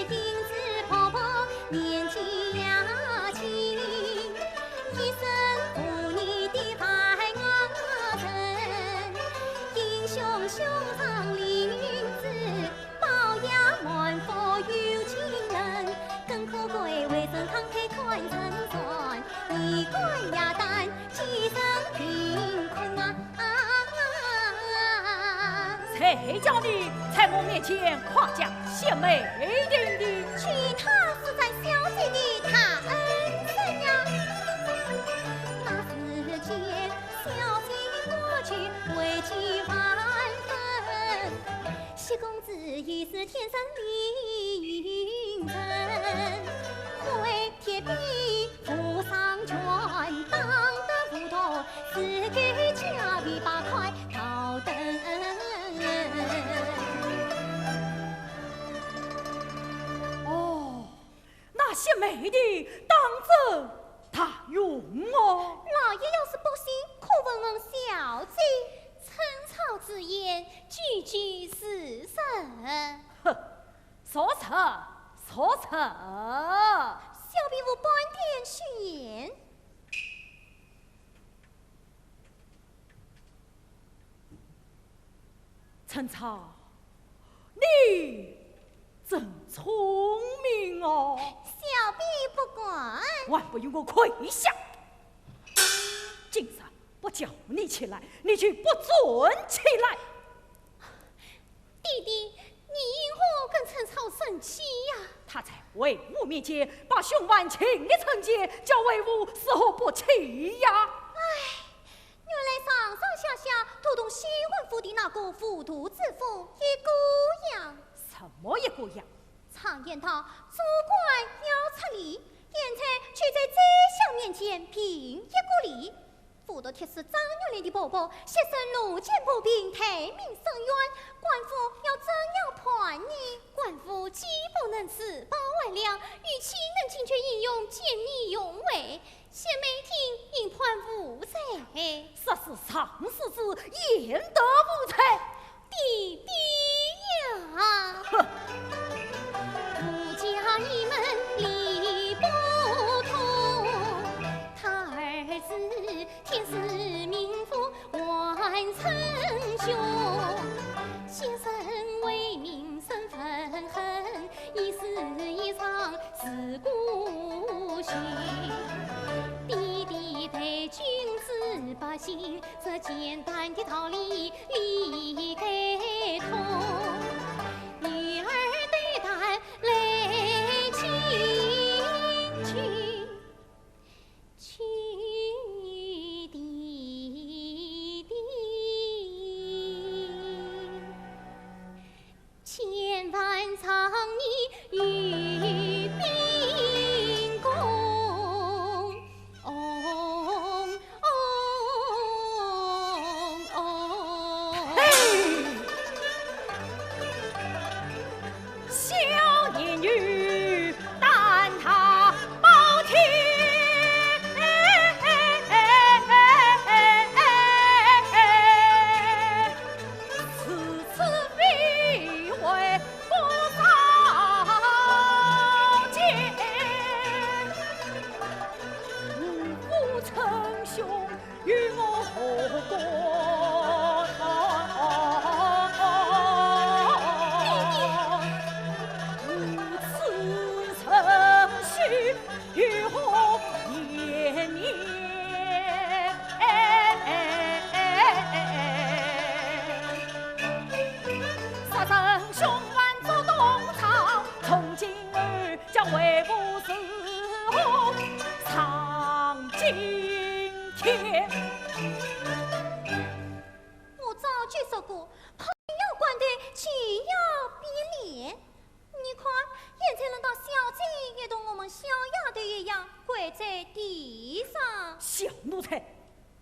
英姿勃勃，年纪也轻，一身武艺的万外人，英雄胸中立云子， 保驾满腹有精神，更可贵为人慷慨看成全，衣冠雅淡，几人贫困啊。谁叫你在我面前夸奖薛梅亭的？全他是咱小姐的大恩人呀。那时间，小姐我就为其万分。 薛公子也是天生丽人，会铁臂无双拳，打得武桐四顾加尾巴快，逃得。哦，那薛梅亭当真大勇哦。老爷要是不信，可问问小姐。春草之言，句句事实。哼，哦，小婢无半点虚言。陈昌，你真聪明哦！小婢不敢。还不与我跪下！今日不叫你起来，你就不准起来。 爹爹，你因何跟陈昌生气呀？他在为父面前把凶犯秦烈成奸，叫为父如何不气呀？唉，原来上上下下都同谢官府的那个糊涂知府一个样。什么一个样？常言道，做官要出力，贤才就在宰相面前评一个理。 府的铁齿张玉林的婆婆，昔日奴奸不平，罪名深冤，官府要怎样判呢？官府既不能自保还粮，又岂能进去应用见义勇为？谢梅亭应判无罪。说是上士之言，得无罪。 爹爹呀！哼！ 嘿！小贱女，胆大包天，如此非为不少见。 无父称兄，与我何干？无子称兄，与何年年？杀人凶犯做东床，从今后 叫为父如何上青天？我早就说过，判要官头，刑要匕首。你看，现在轮到小姐也同我们小丫头一样跪在地上。小奴才，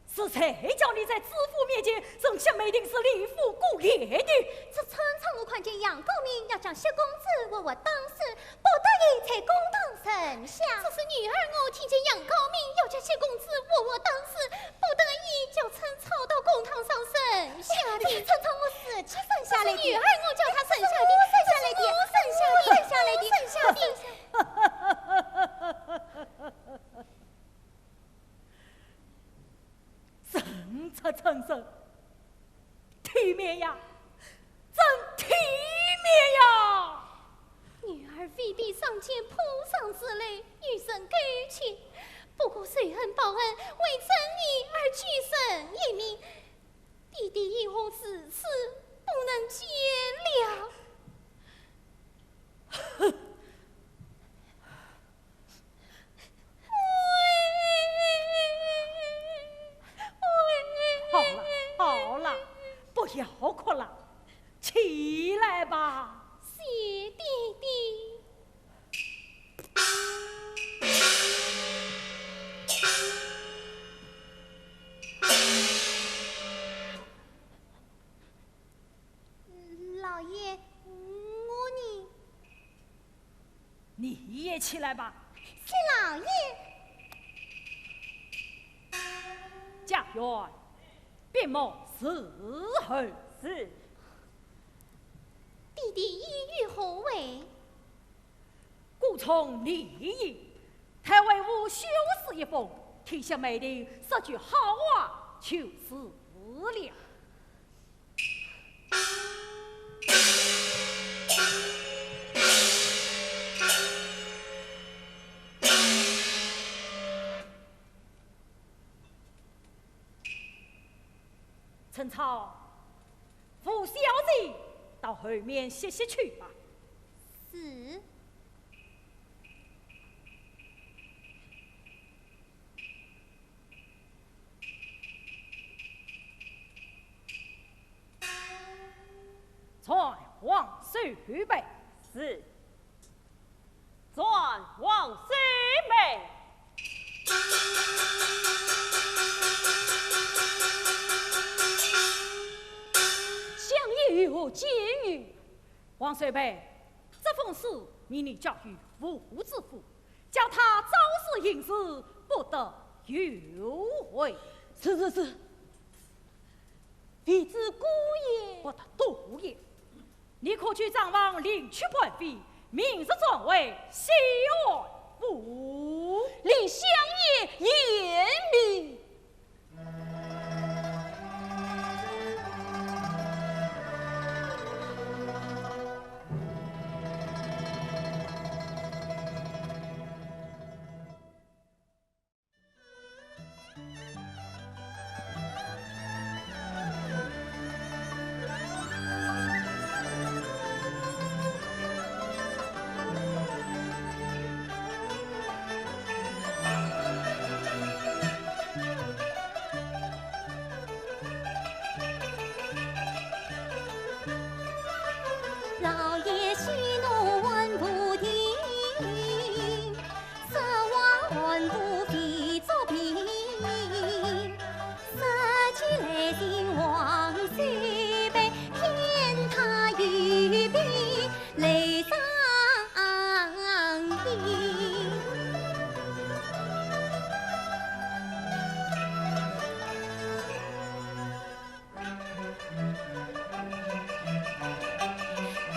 是谁叫你在知府面前称谢梅亭是李府姑爷的？这春窗我看见杨高明要将谢公子活活打死，不得已才公堂审下。这是女儿我听见杨高明要将谢公子活活打死，不得已叫春窗到公堂上审下的。这是春窗我自己审下来的。这是女儿我叫他审下的。这是我审下来的。这是我审下来的。我审下的。 人出春生，体面呀，真体面呀！女儿未必尚见破伤之类，与人勾结，不过仇恨报恩，为正义而救人一命。爹爹因何如此不能见谅？哼！ 好了，好了，不要哭了，起来吧。谢爹爹。 老爷，我呢？你也起来吧。谢老爷。家院，闭目侍候。是。爹爹意欲何为？ 顾从你意，待为吾修诗一封，听谢妹头说句好话就是了。陈超，扶小姐到后面歇息去吧。是。 传王守备。是。传王守备。相爷有何建议？王守备，这封诗命你交与吴知府，叫他照实行事，不得有违。是，是，是。 未知姑爷。不得多言。你可去账房领取官费，明日转回西安府。领相爷严命。 老爷息怒万步定，说话万步飞作平。说起来情王守备，骗他一笔来上天。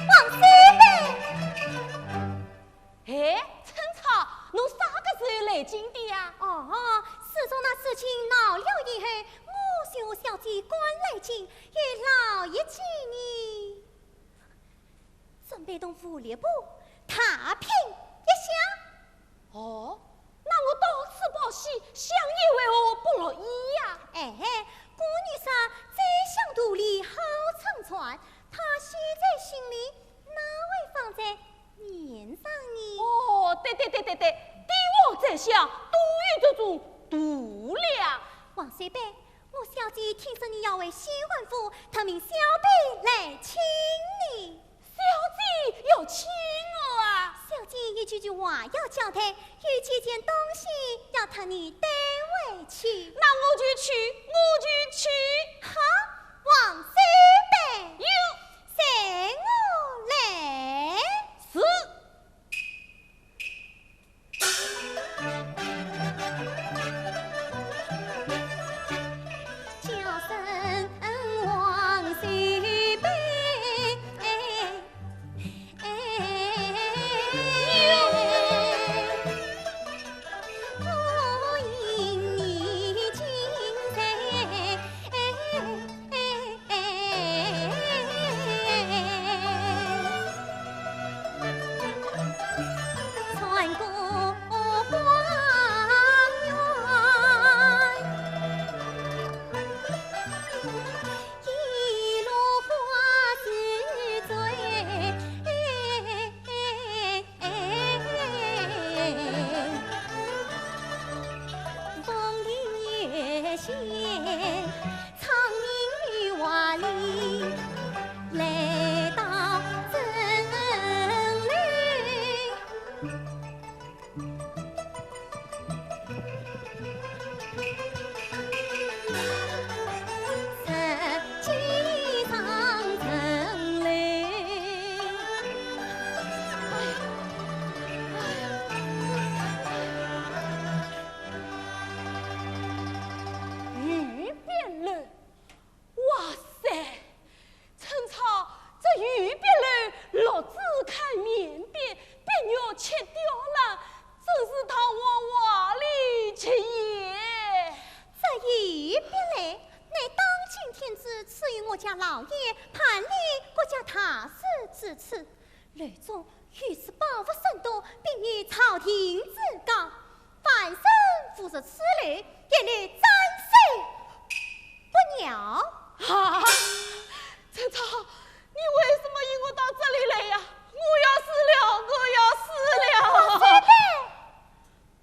王守备。哎，陈超，侬啥个时候来京的呀？哦，自从那事情闹了以后，我随小姐赶来京，与老爷见面，准备同吴礼部打拼一下。 哦，那我到此报喜，相爷为何不乐意呀？哎，姑娘说宰相肚里好撑船，她现在心里哪会放在面上呢？哦，对对对对对，帝王宰相都有这种度量。王守备，我小姐听说你要回西安府，特命小婢来请你。 小姐要请我啊？小姐有几句话要交代，有几件东西要特你带回去。那我就去，我就去。好，王守备。有。随我来。是。 叫声王守备，哎，哎，哎，哎，我迎你进来，哎，哎。 穿过花园，一路花似醉，风停月斜。 苍云绿瓦里，来到城楼。石阶上城楼。哎呀，哎呀。 雨变冷，赐予我家老爷办理国家大事之处，楼中有此宝物甚多，并有朝廷之告，万生无入此楼，一律斩首不饶。啊，陈超，你为什么引我到这里来呀？我要死了，我要死了！宝贝，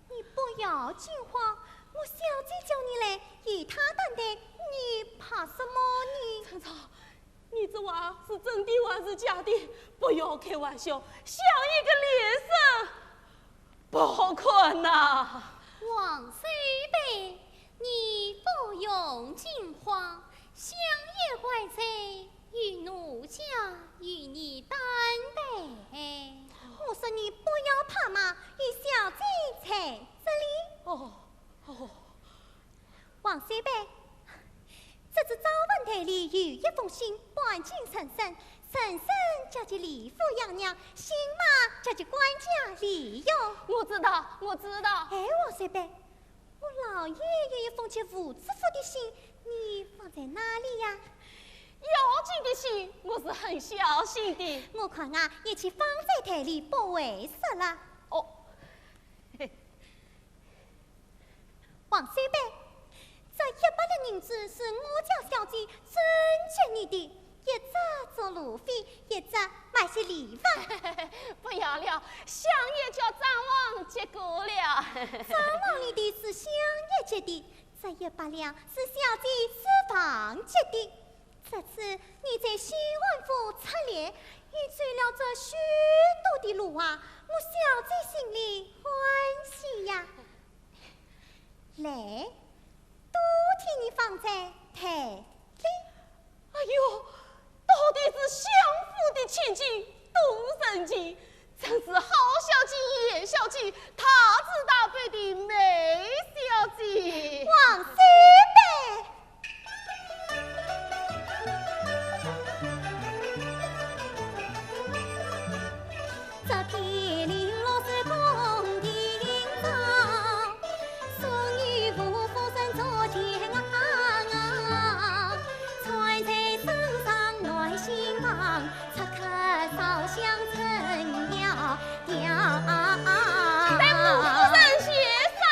你不要惊慌，我小姐叫你来，有她担待，你怕什么呢？陈超，你这话是真的还是假的？不要开玩笑，想一个连生不可呐！王守备，你不用惊慌，相爷还在，有奴家与你担待。我说你不要怕嘛，有小姐在这里。哦，哦。 王守备，这只招魂台里有一封信，半径神圣，神圣交给李府养娘，信嘛交给管家李勇。我知道，我知道。哎，王守备，我老爷有一封给吴知府的信，你放在哪里呀？要紧的信，我是很小心的。我看啊，也去放在台里不碍事了。哦，嘿。 王守备，这一百两银子是我家小姐准给你的，一只做路费，一只买些礼物。不要了，相爷叫账房结过了。账房里的是相爷结的，这一百两是小姐私房结的。这次你在西王府出来，又走了这许多的路啊，我小姐心里欢喜呀。 来，都替你放在台里。哎呦，到底是相府的千金，都人情，真是好小姐、贤小姐，大慈大悲的梅小姐。王守备。 待我夫人谢赏。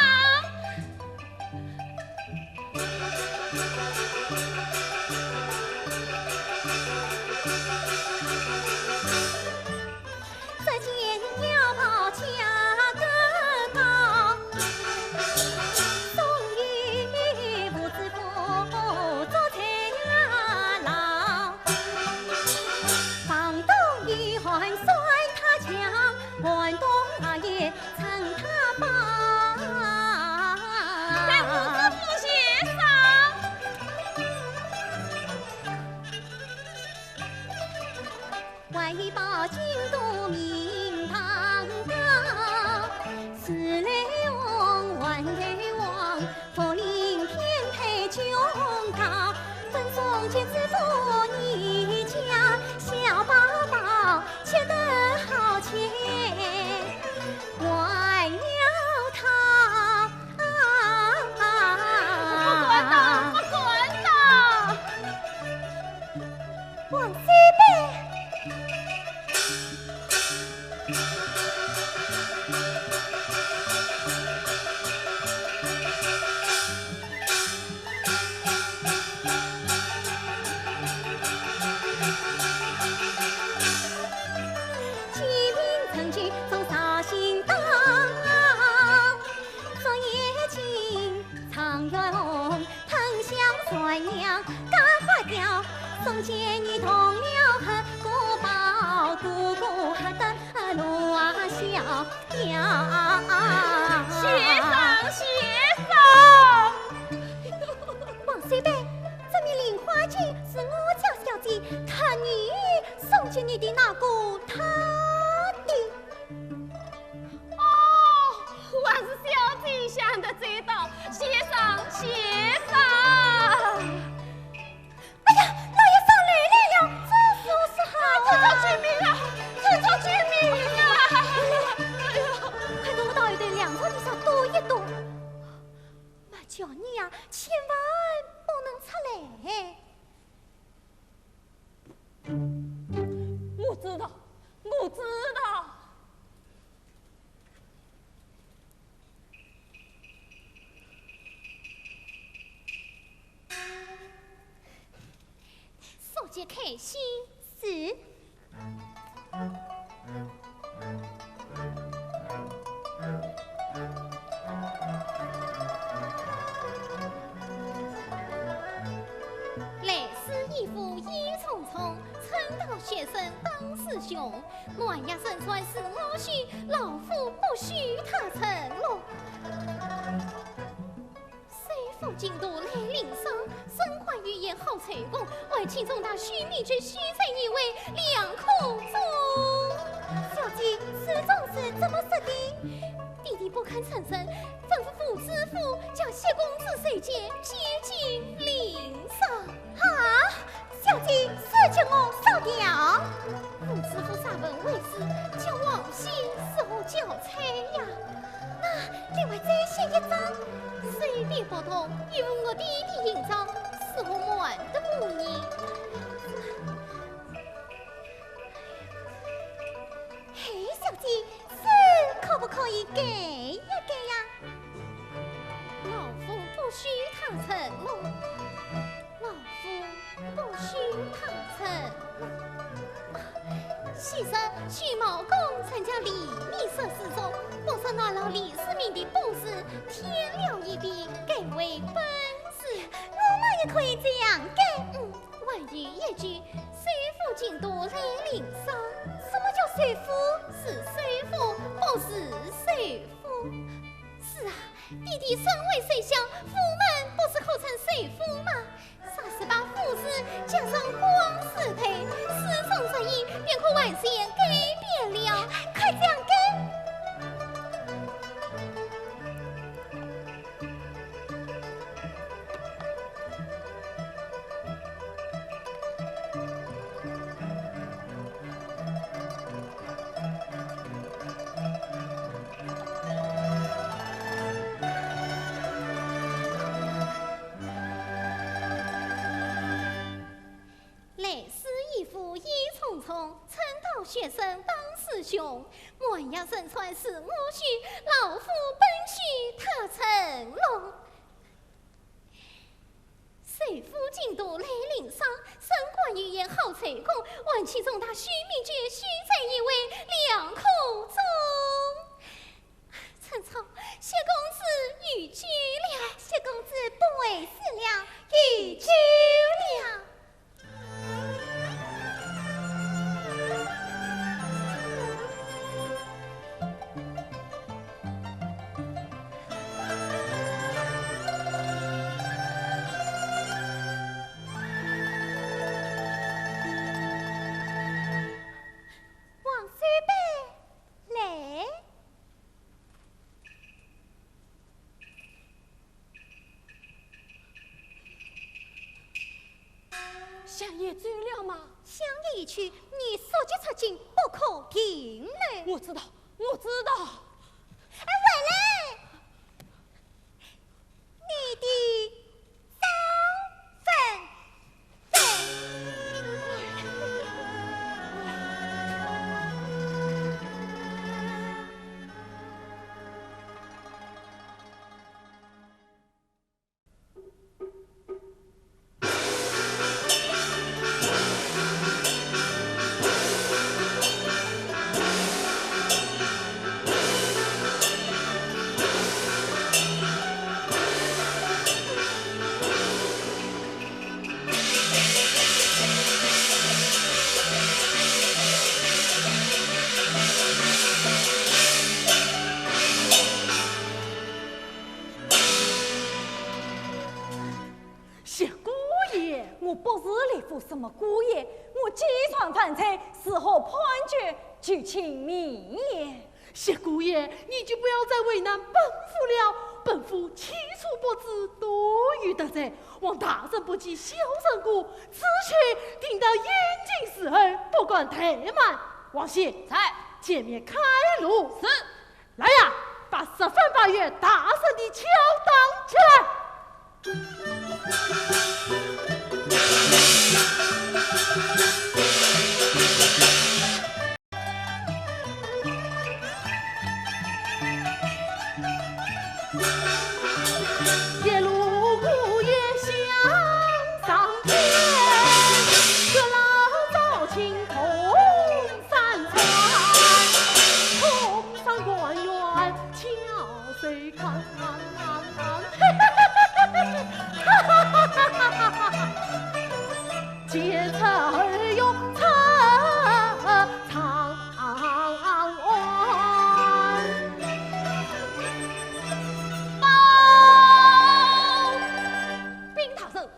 待我夫人谢赏。 不敢当，不敢当。 王守备。 谢赏，谢赏。王守备，这面莲花镜是我家小姐特意送给你的，拿给她的。 哦，还是小姐想得周到，谢赏，谢赏。哎呀，老爷上楼来了，这时候是好啊。啊，陈超救命啊！陈超救命啊！哎呦，快跟我到后头粮草地上躲一躲。妈叫你呀，千万不能出来。我知道，我知道。速去看戏。是。 来时衣服已匆匆，趁道学生当时穷。满院盛菜是我需，老夫不许他乘落。首富进度来领赏，升官有言好奏功，还请重大许米酒，许在一位两可中。小姐，这种事怎么说的？弟弟不肯成人，吩咐傅知府将谢公子收监，接进领赏。 啊，小姐，这叫我烧掉。傅知府啥文为师，叫王熙如何交差呀？那另外再写一张。随便不动，有我爹爹印章，是我瞒得过你。嘿，小姐，这可不可以改一改呀？老夫不许他成功。 老夫不许他成功。啊，昔日许茂公参加礼密社之中，不慎泄露李世民的本事，添了一笔，改为本事。我们也可以这样改。嗯，还有一句，首富进度来领赏。什么叫首富？是首富，不是首富。是啊， 弟弟身为首相，府门不是号称首富吗？霎时把府字加上光字头，书中字音便可完全改变了。快这样改！ 来时衣服已匆匆，趁道学生当时穷。满院盛菜是我需，老夫本许他乘落。 首富进度来领赏，升官有言好奏功，还请重大许米酒，许在一位两可中。春草，谢公子有酒了。谢公子不会死了，有酒了。 王守备，来。 相爷醉了吗？相爷一去，你速即出京，不可停留。我知道，我知道。哎，回来！你的招分在。 谢姑爷，我不是李府什么姑爷，我既然犯罪，如何判决，就请明言。谢姑爷，你就不要再为难本府了，本府起初不知多有得罪，望大人不计小人过，只许停到燕京侍候，不敢怠慢。王熙。在。前面开路。是。 来呀，把十分八元大人的敲打起来。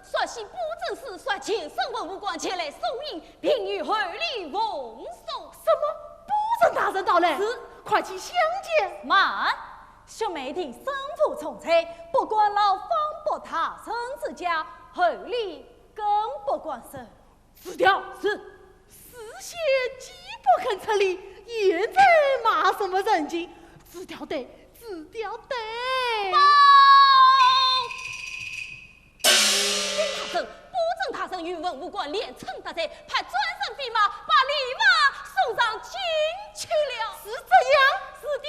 率先布阵四帅，前往文武馆前来送行，并与后礼奉送。什么？布阵大人到来？是。快去相见。慢，兄妹定身负重罪，不敢劳方伯大人之驾，后礼更不敢受。 字条。是。事先既不肯出礼，现在卖什么人情？字条对，字条对。报！禀大人，布政大人与文武官联称打贼，派专人飞马把礼马送上京去了。是这样？是的。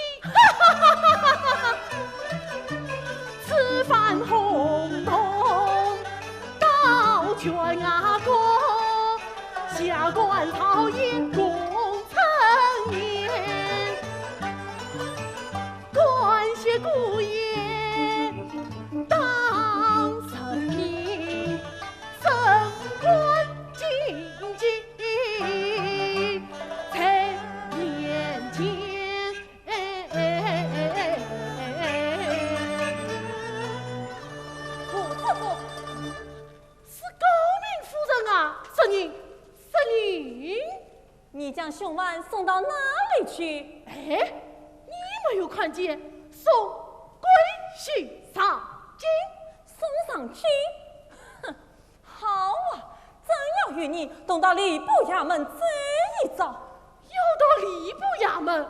此番洪洞 高悬崖谷，下官曹营功成名，感谢姑爷当圣明，升官进爵在面前。 何伯父，是诰命夫人啊！圣人，圣人，你将兄万送到哪里去？哎，你没有看见送贵婿上京？送上京？哼， 好啊，正要与你同到礼部衙门走一遭。要到礼部衙门，我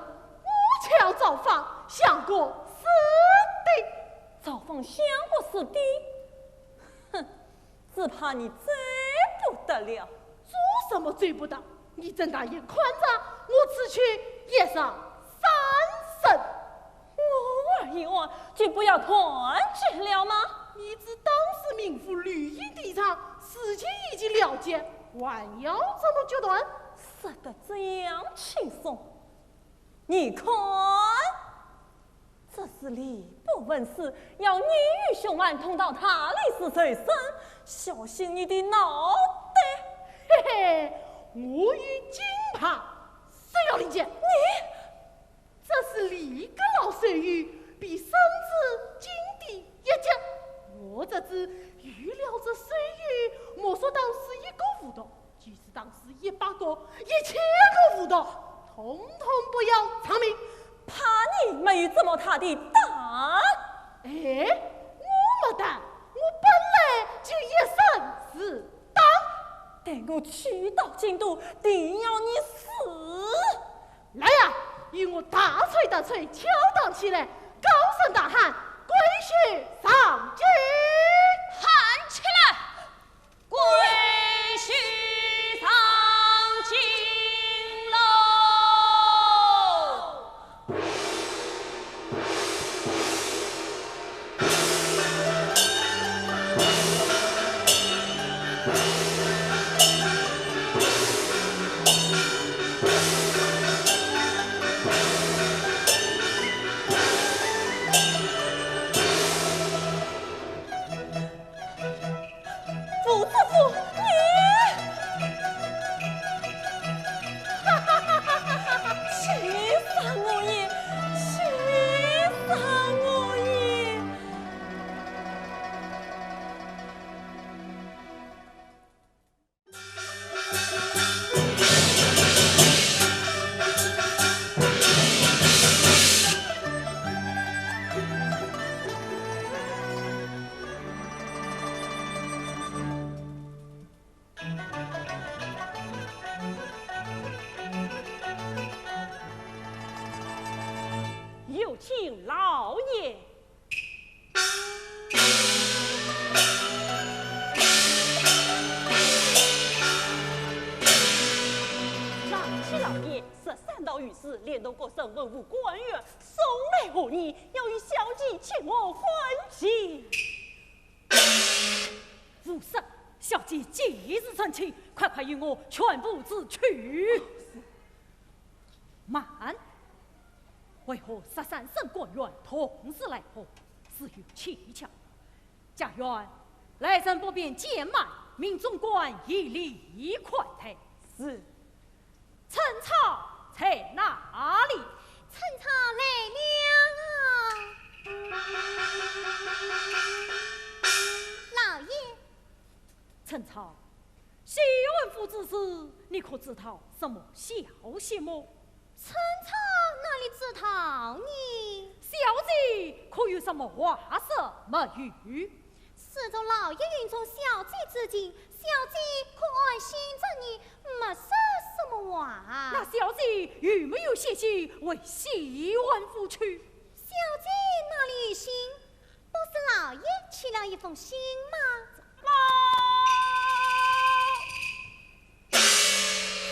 却要造反，想过死的。造反想过死的？哼，只怕你走不得了。做什么走不得？你睁大眼看着，我此去一日三省。 我儿一案，就不要团结了吗？你知当时民妇绿营抵抗，事情已经了结，还要怎么决断？说得这样轻松，你看，这是礼部文书，要你与兄万同到大理寺受审，小心你的脑袋。嘿嘿，我与金牌，谁要领见？你 这是李阁老手谕，比圣旨金殿一级。我这旨预料之所以，莫说当时一个吴道，就是当时一百个、一千个吴道，统统不要偿命。怕你没有这么大的胆？哎，我没胆，我本来就一身是胆。待我去到京都，定要你死！ 来呀，与我大吹特吹，敲打起来，高声大喊，贵婿上京！喊起来，贵婿上京喽！ 吴知府，你！气煞我也，气煞我也！ 有请老爷。上启老爷，十三道御史，连同各省文武官员，送来贺唳，要与小姐接我还京。 无事，小姐即日成亲，快快与我全部辞去。慢，为何十三省官员同时来贺？自有蹊跷。家员，来人不便见慢，命总管以礼款待。是。 陈操在哪里？陈操来了。老爷。春草，西安府之事，你可知道什么消息么？春草哪里知道呢？小姐可有什么话说没有？事出老爷云中小姐之情，小姐可安心着呢，没说什么话。那小姐有没有写信回西安府去？小姐哪里有信？不是老爷寄了一封信吗？报！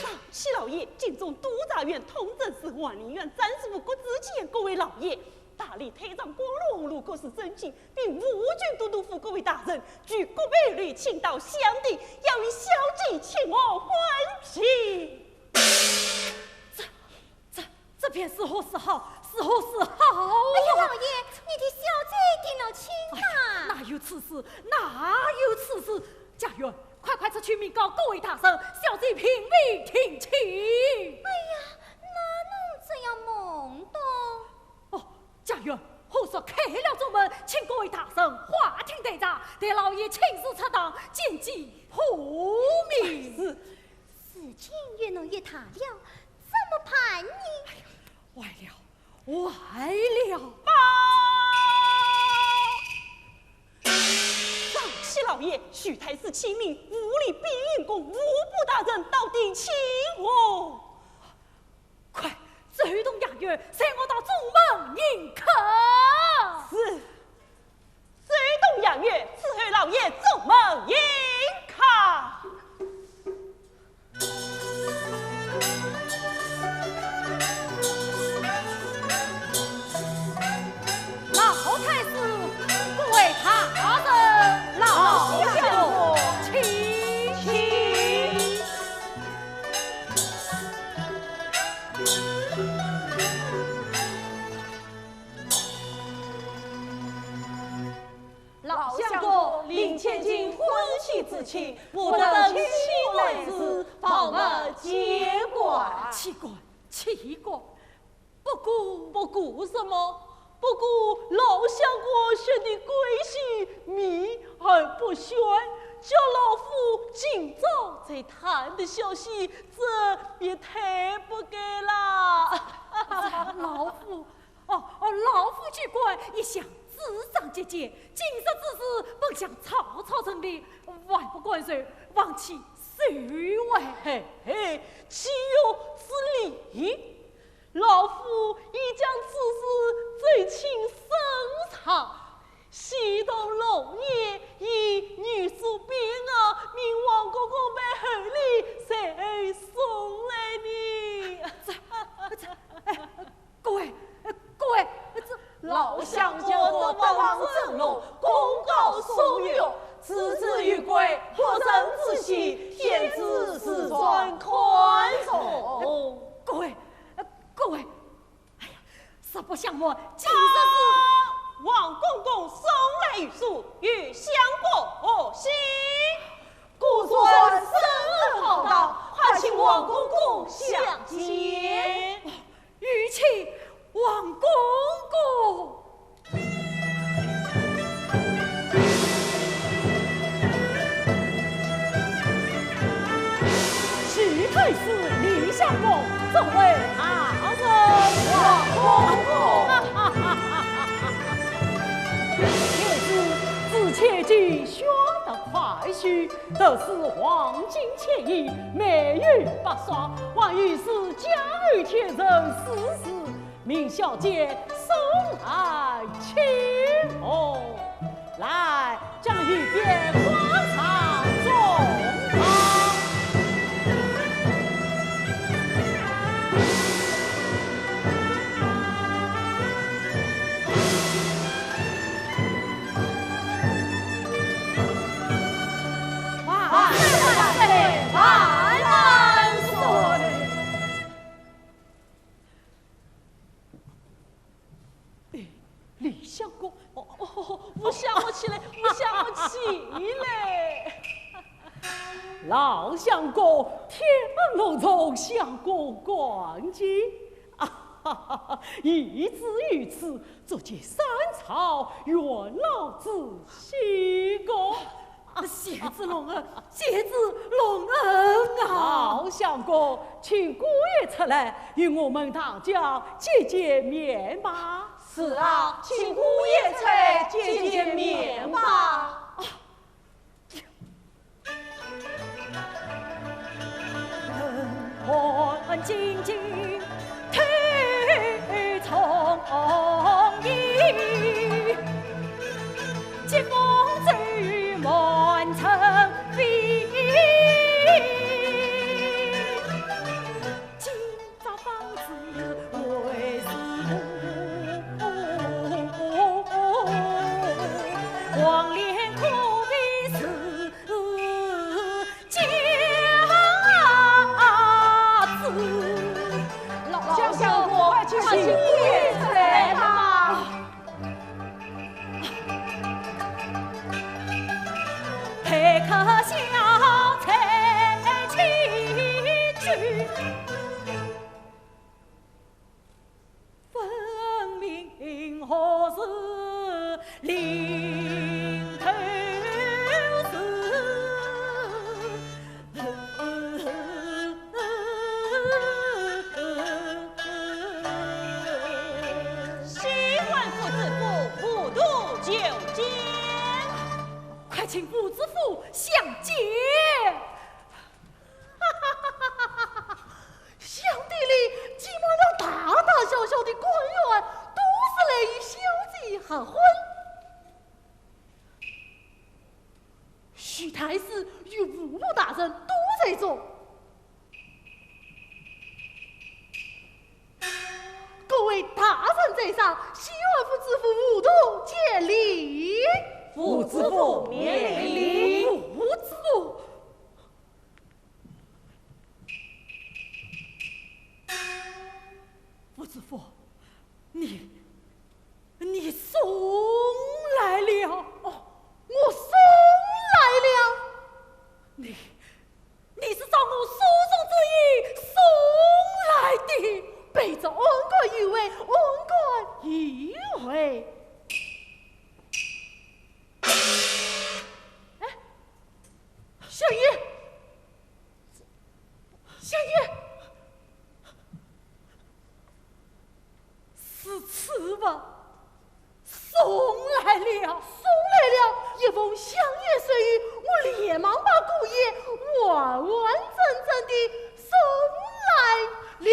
上启老爷，京中督察院通政司、翰林院、詹事、各知县，各位老爷，大理太常光禄各司正经，并五军都督府各位大人，举各备旅，请到襄阳，要与小姐请安欢喜。这，这，这便如何是好？如何是好啊？哎呀，老爷，你替小姐定了亲吧。哎呀，哪有此事？哪有此事？家院，快快出去禀告各位大人，小姐并未定亲。哎呀，哪能这样懵懂？哦，家院，后说开了中门，请各位大人花厅待茶，待老爷亲自出堂，见机破迷。是。事情越弄越大了，怎么办呢？坏了，坏了！报！上启老爷，徐太师亲命，五里碧云宫五府大人到地请安。快，奏动衙役，随我到中门迎客。是。 随同衙役，伺候老爷中门迎客。老太师，各位大人，老相公，请。请。 老相公，令千金欢喜之情，不等青楼之，旁门见官。弃官，弃官，不过，不过什么？不过老相公说的闺秀美而不选，叫老夫今朝才探得消息，这也太不该了。老夫 哦，哦，老夫居官一向主张节俭，今日之事本想草草成立，万不敢受，望其恕罪。嘿嘿，岂有此理！老夫已将此事奏请圣上，西东龙爷以御史边额命王公公备厚礼，随后送来呢。这，这，哎， 各位，呃，各位，呃，这老相公德望正隆，功高声远，此次御跪，不成之喜，天子自然看重。各位，呃，各位，哎呀，实不相瞒，今日是……啊，王公公送来御书，与相公贺喜。果然圣人浩荡，还请王公公相见。 有请王公公。徐太师、李相公，众位大人，王公公。太师，子建既选得快婿， 头戴黄金千羽，眉宇白霜，还有似江南天神似似，命小姐送来请安。来，将御匾挂上中堂。 万岁，万岁，万万岁！哎，李相公，哦，哦，哦，扶相公起来，扶相公起来。老相公，天恩隆重，相公感激。啊哈哈哈，岂止于此，足见三朝元老之喜功。谢主隆恩，谢主隆恩啊！老相公，请姑爷出来，与我们大家见见面吧。是啊，请姑爷出来见见面吧。 老相公，快请姑爷出来吧。 新婚夫子夫，武大求见。快请夫子夫相见。 想得来，今晚上大大小小的官员都是来与小姐合婚。徐太师与吴府大人都在中。各位大人在上，新婚夫子夫武大见礼。夫子夫免礼。夫子夫。 夫子夫，你，你送来了？哦，我送来了。你，你是照我所送之意送来的。卑职安敢有违，安敢有违。哎，相爷， 相爷，是此物送来了。送来了，一封相爷手谕，我连忙把姑爷完完整整地送来了。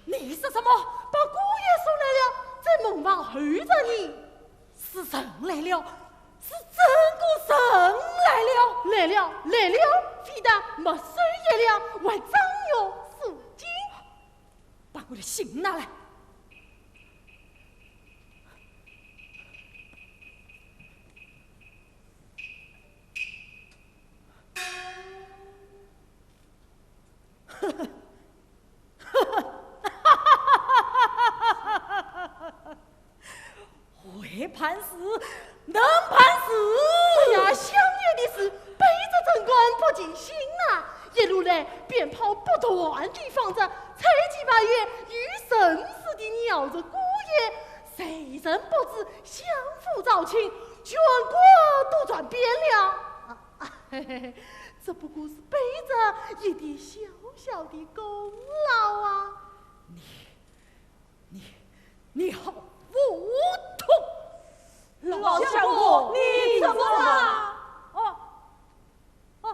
你说什么？把姑爷送来了，在门房候着你。 是人来了，是真个人来了。来了，来了，非但没收益了，还张扬四金。把我的信拿来。 会办事，能办事。哎呀，相爷的事，卑职怎敢不尽心啊？一路来，鞭炮不断地放着，彩旗白烟如神似地绕着姑爷，谁人不知相府朝廷，全国都转遍了。啊，啊，嘿嘿嘿，只不过是卑职一点小小的功劳啊。你，你，你好糊涂！老相公，你怎么了？哦，哦，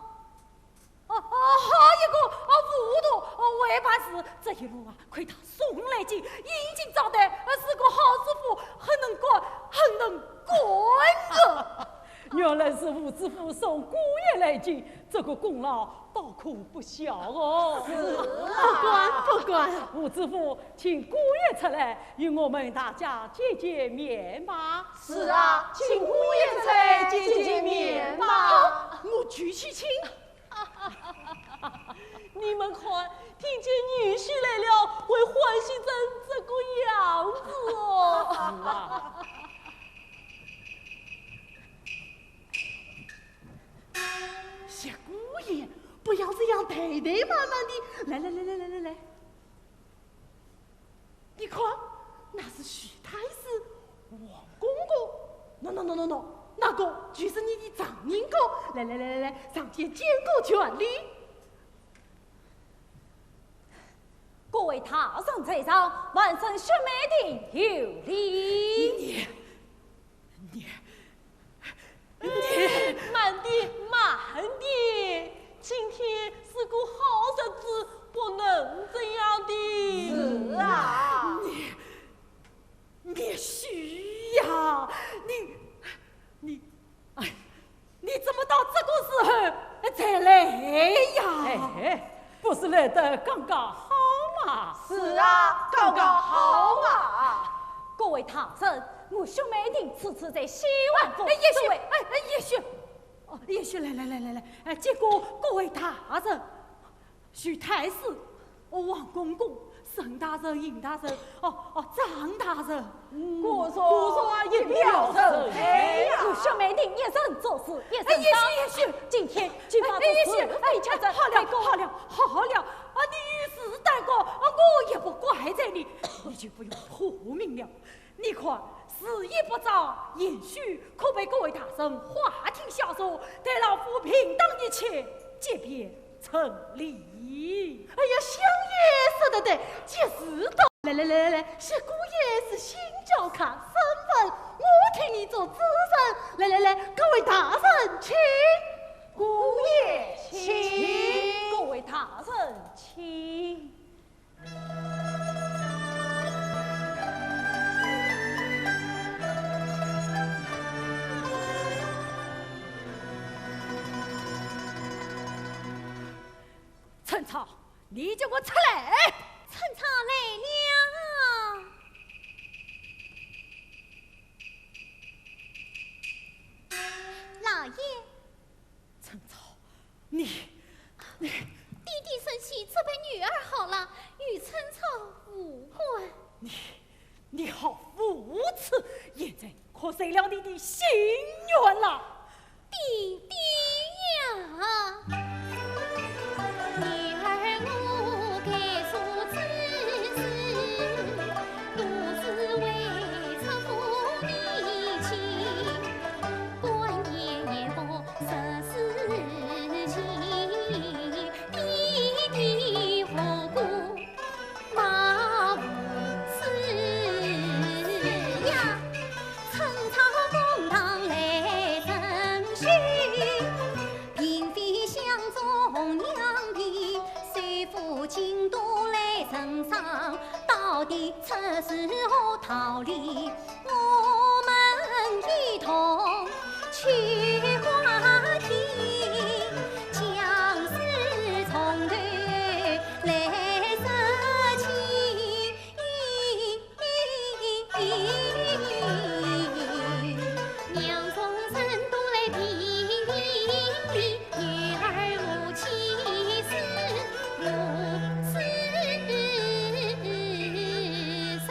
哦，哦，好一个，哦，糊涂，哦，会办事，这一路啊，亏他送来金，殷勤招待，呃，是个好主夫，很能干，很能干啊。原来是武知府送姑爷来金，这个功劳倒可不小哦。是啊。不敢，不敢。武知府，请姑爷出来，与我们大家见见面吧。是啊，请姑爷出来见见面吧。好，我就去请。你们看，听见女婿来了，会欢喜成这个样子哦。是啊。 谢姑爷，不要这样怠怠慢慢的。来来来来来来来，你看，那是徐太师、王公公。喏喏喏喏喏，那个就是你的丈人哥。来来来来来，上前见过全礼。各位大人在上，晚生薛美婷有礼。你，你，你……慢点，慢点，今天是个好日子，不能这样的。是啊。你，你许呀，你，你，哎，你怎么到这个时候才来呀？哎，不是来得刚刚好吗？是啊，刚刚好啊。各位大人，我薛美婷此次在西王府，哎，也许，作为……哎，哎，也许，哦，也许，来来来来来，哎，见过各位大人。 许太师，哦，王公公，沈大人、尹大人，哦，哦，张大人。嗯，果然，果然一表人才呀。我薛美婷一人做事，一人当。哎，也许，也许。今天就把这事，哎，也许，非chấp nhận，好了，好了，好了，啊，你与事耽搁，啊，我也不怪罪你，你就不用苦命了。 你看，时已不早，也许可陪各位大人花厅小坐，待老夫平当一切，即便成礼。哎呀，相爷说得对，吉时到。来来来来来，薛姑爷是新教客，身份我替你做主人。来来来，各位大人请。姑爷请。各位大人请。 陈超，你给我出来！陈超来了。老爷。陈超，你，你……爹爹生气，只怪女儿好了，与陈超无关。你，你好无耻！现在可遂了你的心愿了。爹爹呀！女儿我该做之事，都是为出父你情，官言言不实事情，爹爹何故 貌似呀，春草公堂来争取，并非想中央的，谁负京都来争上，到底出自何道理？ 我们一同去花厅，将事从头来说起。娘从山东来评评理， 女儿无妻子无子孙。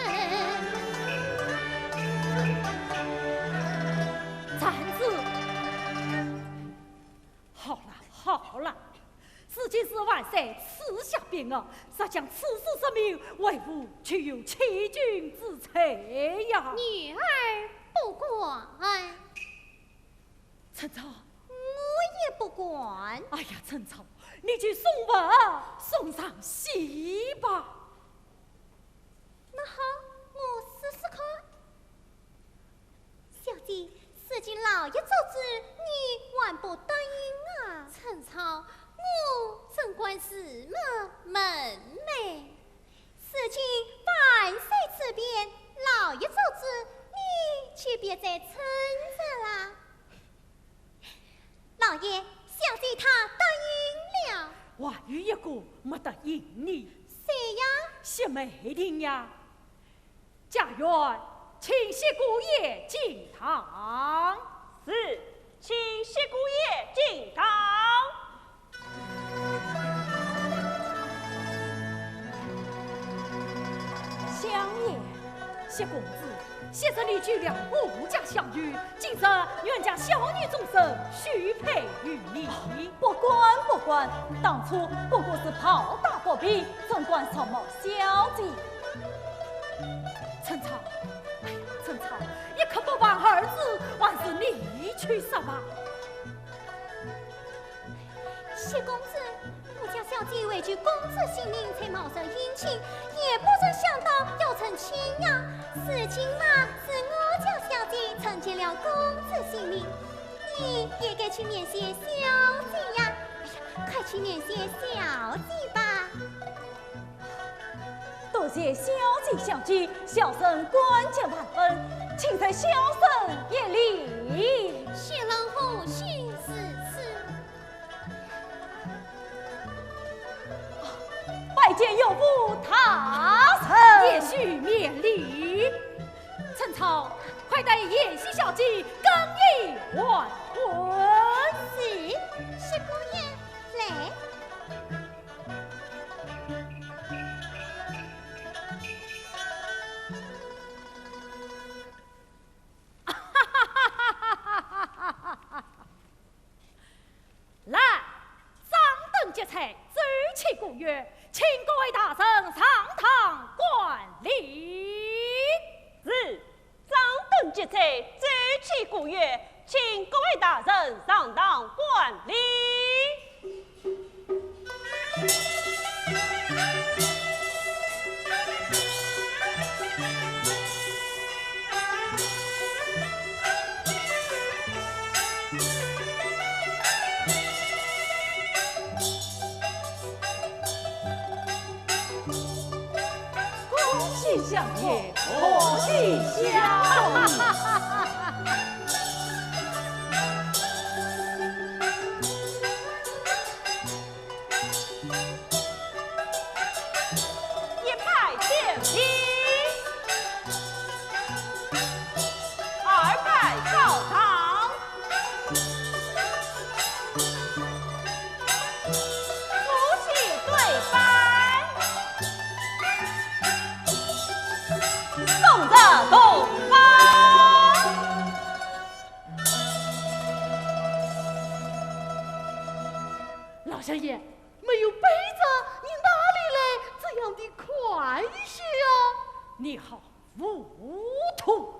站住！好了，好了，如今是万岁赐下匾额，若将此事说明，为父岂有欺君之罪呀？女儿不敢。 陈超。我也不敢。哎呀，陈超，你就送吧，送上席吧。那好，我试试看。小姐，如今老爷做主，你还不答应啊？陈超，我怎敢自谋门楣？ 如今万岁赐匾，老爷做主，你就别再争执了。老爷，小姐她答应了。还有一个没答应呢。谁呀？薛美婷呀。 家院，请薛姑爷进堂。是，请薛姑爷进堂。相爷，薛公子，昔日你救了我家小女，今日愿将小女终身许配于你。不敢，不敢，当初不过是抱打不平，怎敢什么小姐？ 陈超，哎呀，陈超，你可不望儿子还是你去说吧。谢公子，我家小姐为救公子性命才冒受险情，也不曾想到要成亲呀。如今嘛，是我家小姐成全了公子性命，你也该去面谢小姐呀。哎呀，快去面谢小姐吧。 多谢小姐相救，小生感激万分，请受小生一礼。谢老夫心似此。拜见岳父大人。贤婿免礼。陈超，快带贤婿小姐更衣换婚。是，谢姑爷，来。 来，张灯结彩，奏起鼓乐，请各位大人上堂观礼。是，张灯结彩，奏起鼓乐，请各位大人上堂观礼。 恭喜相爷，贺喜相爷。 一拜见礼，二拜告状，夫妻对拜，送入洞房。 老相爷，没有卑职，你哪里来这样的款式呀？你好糊涂！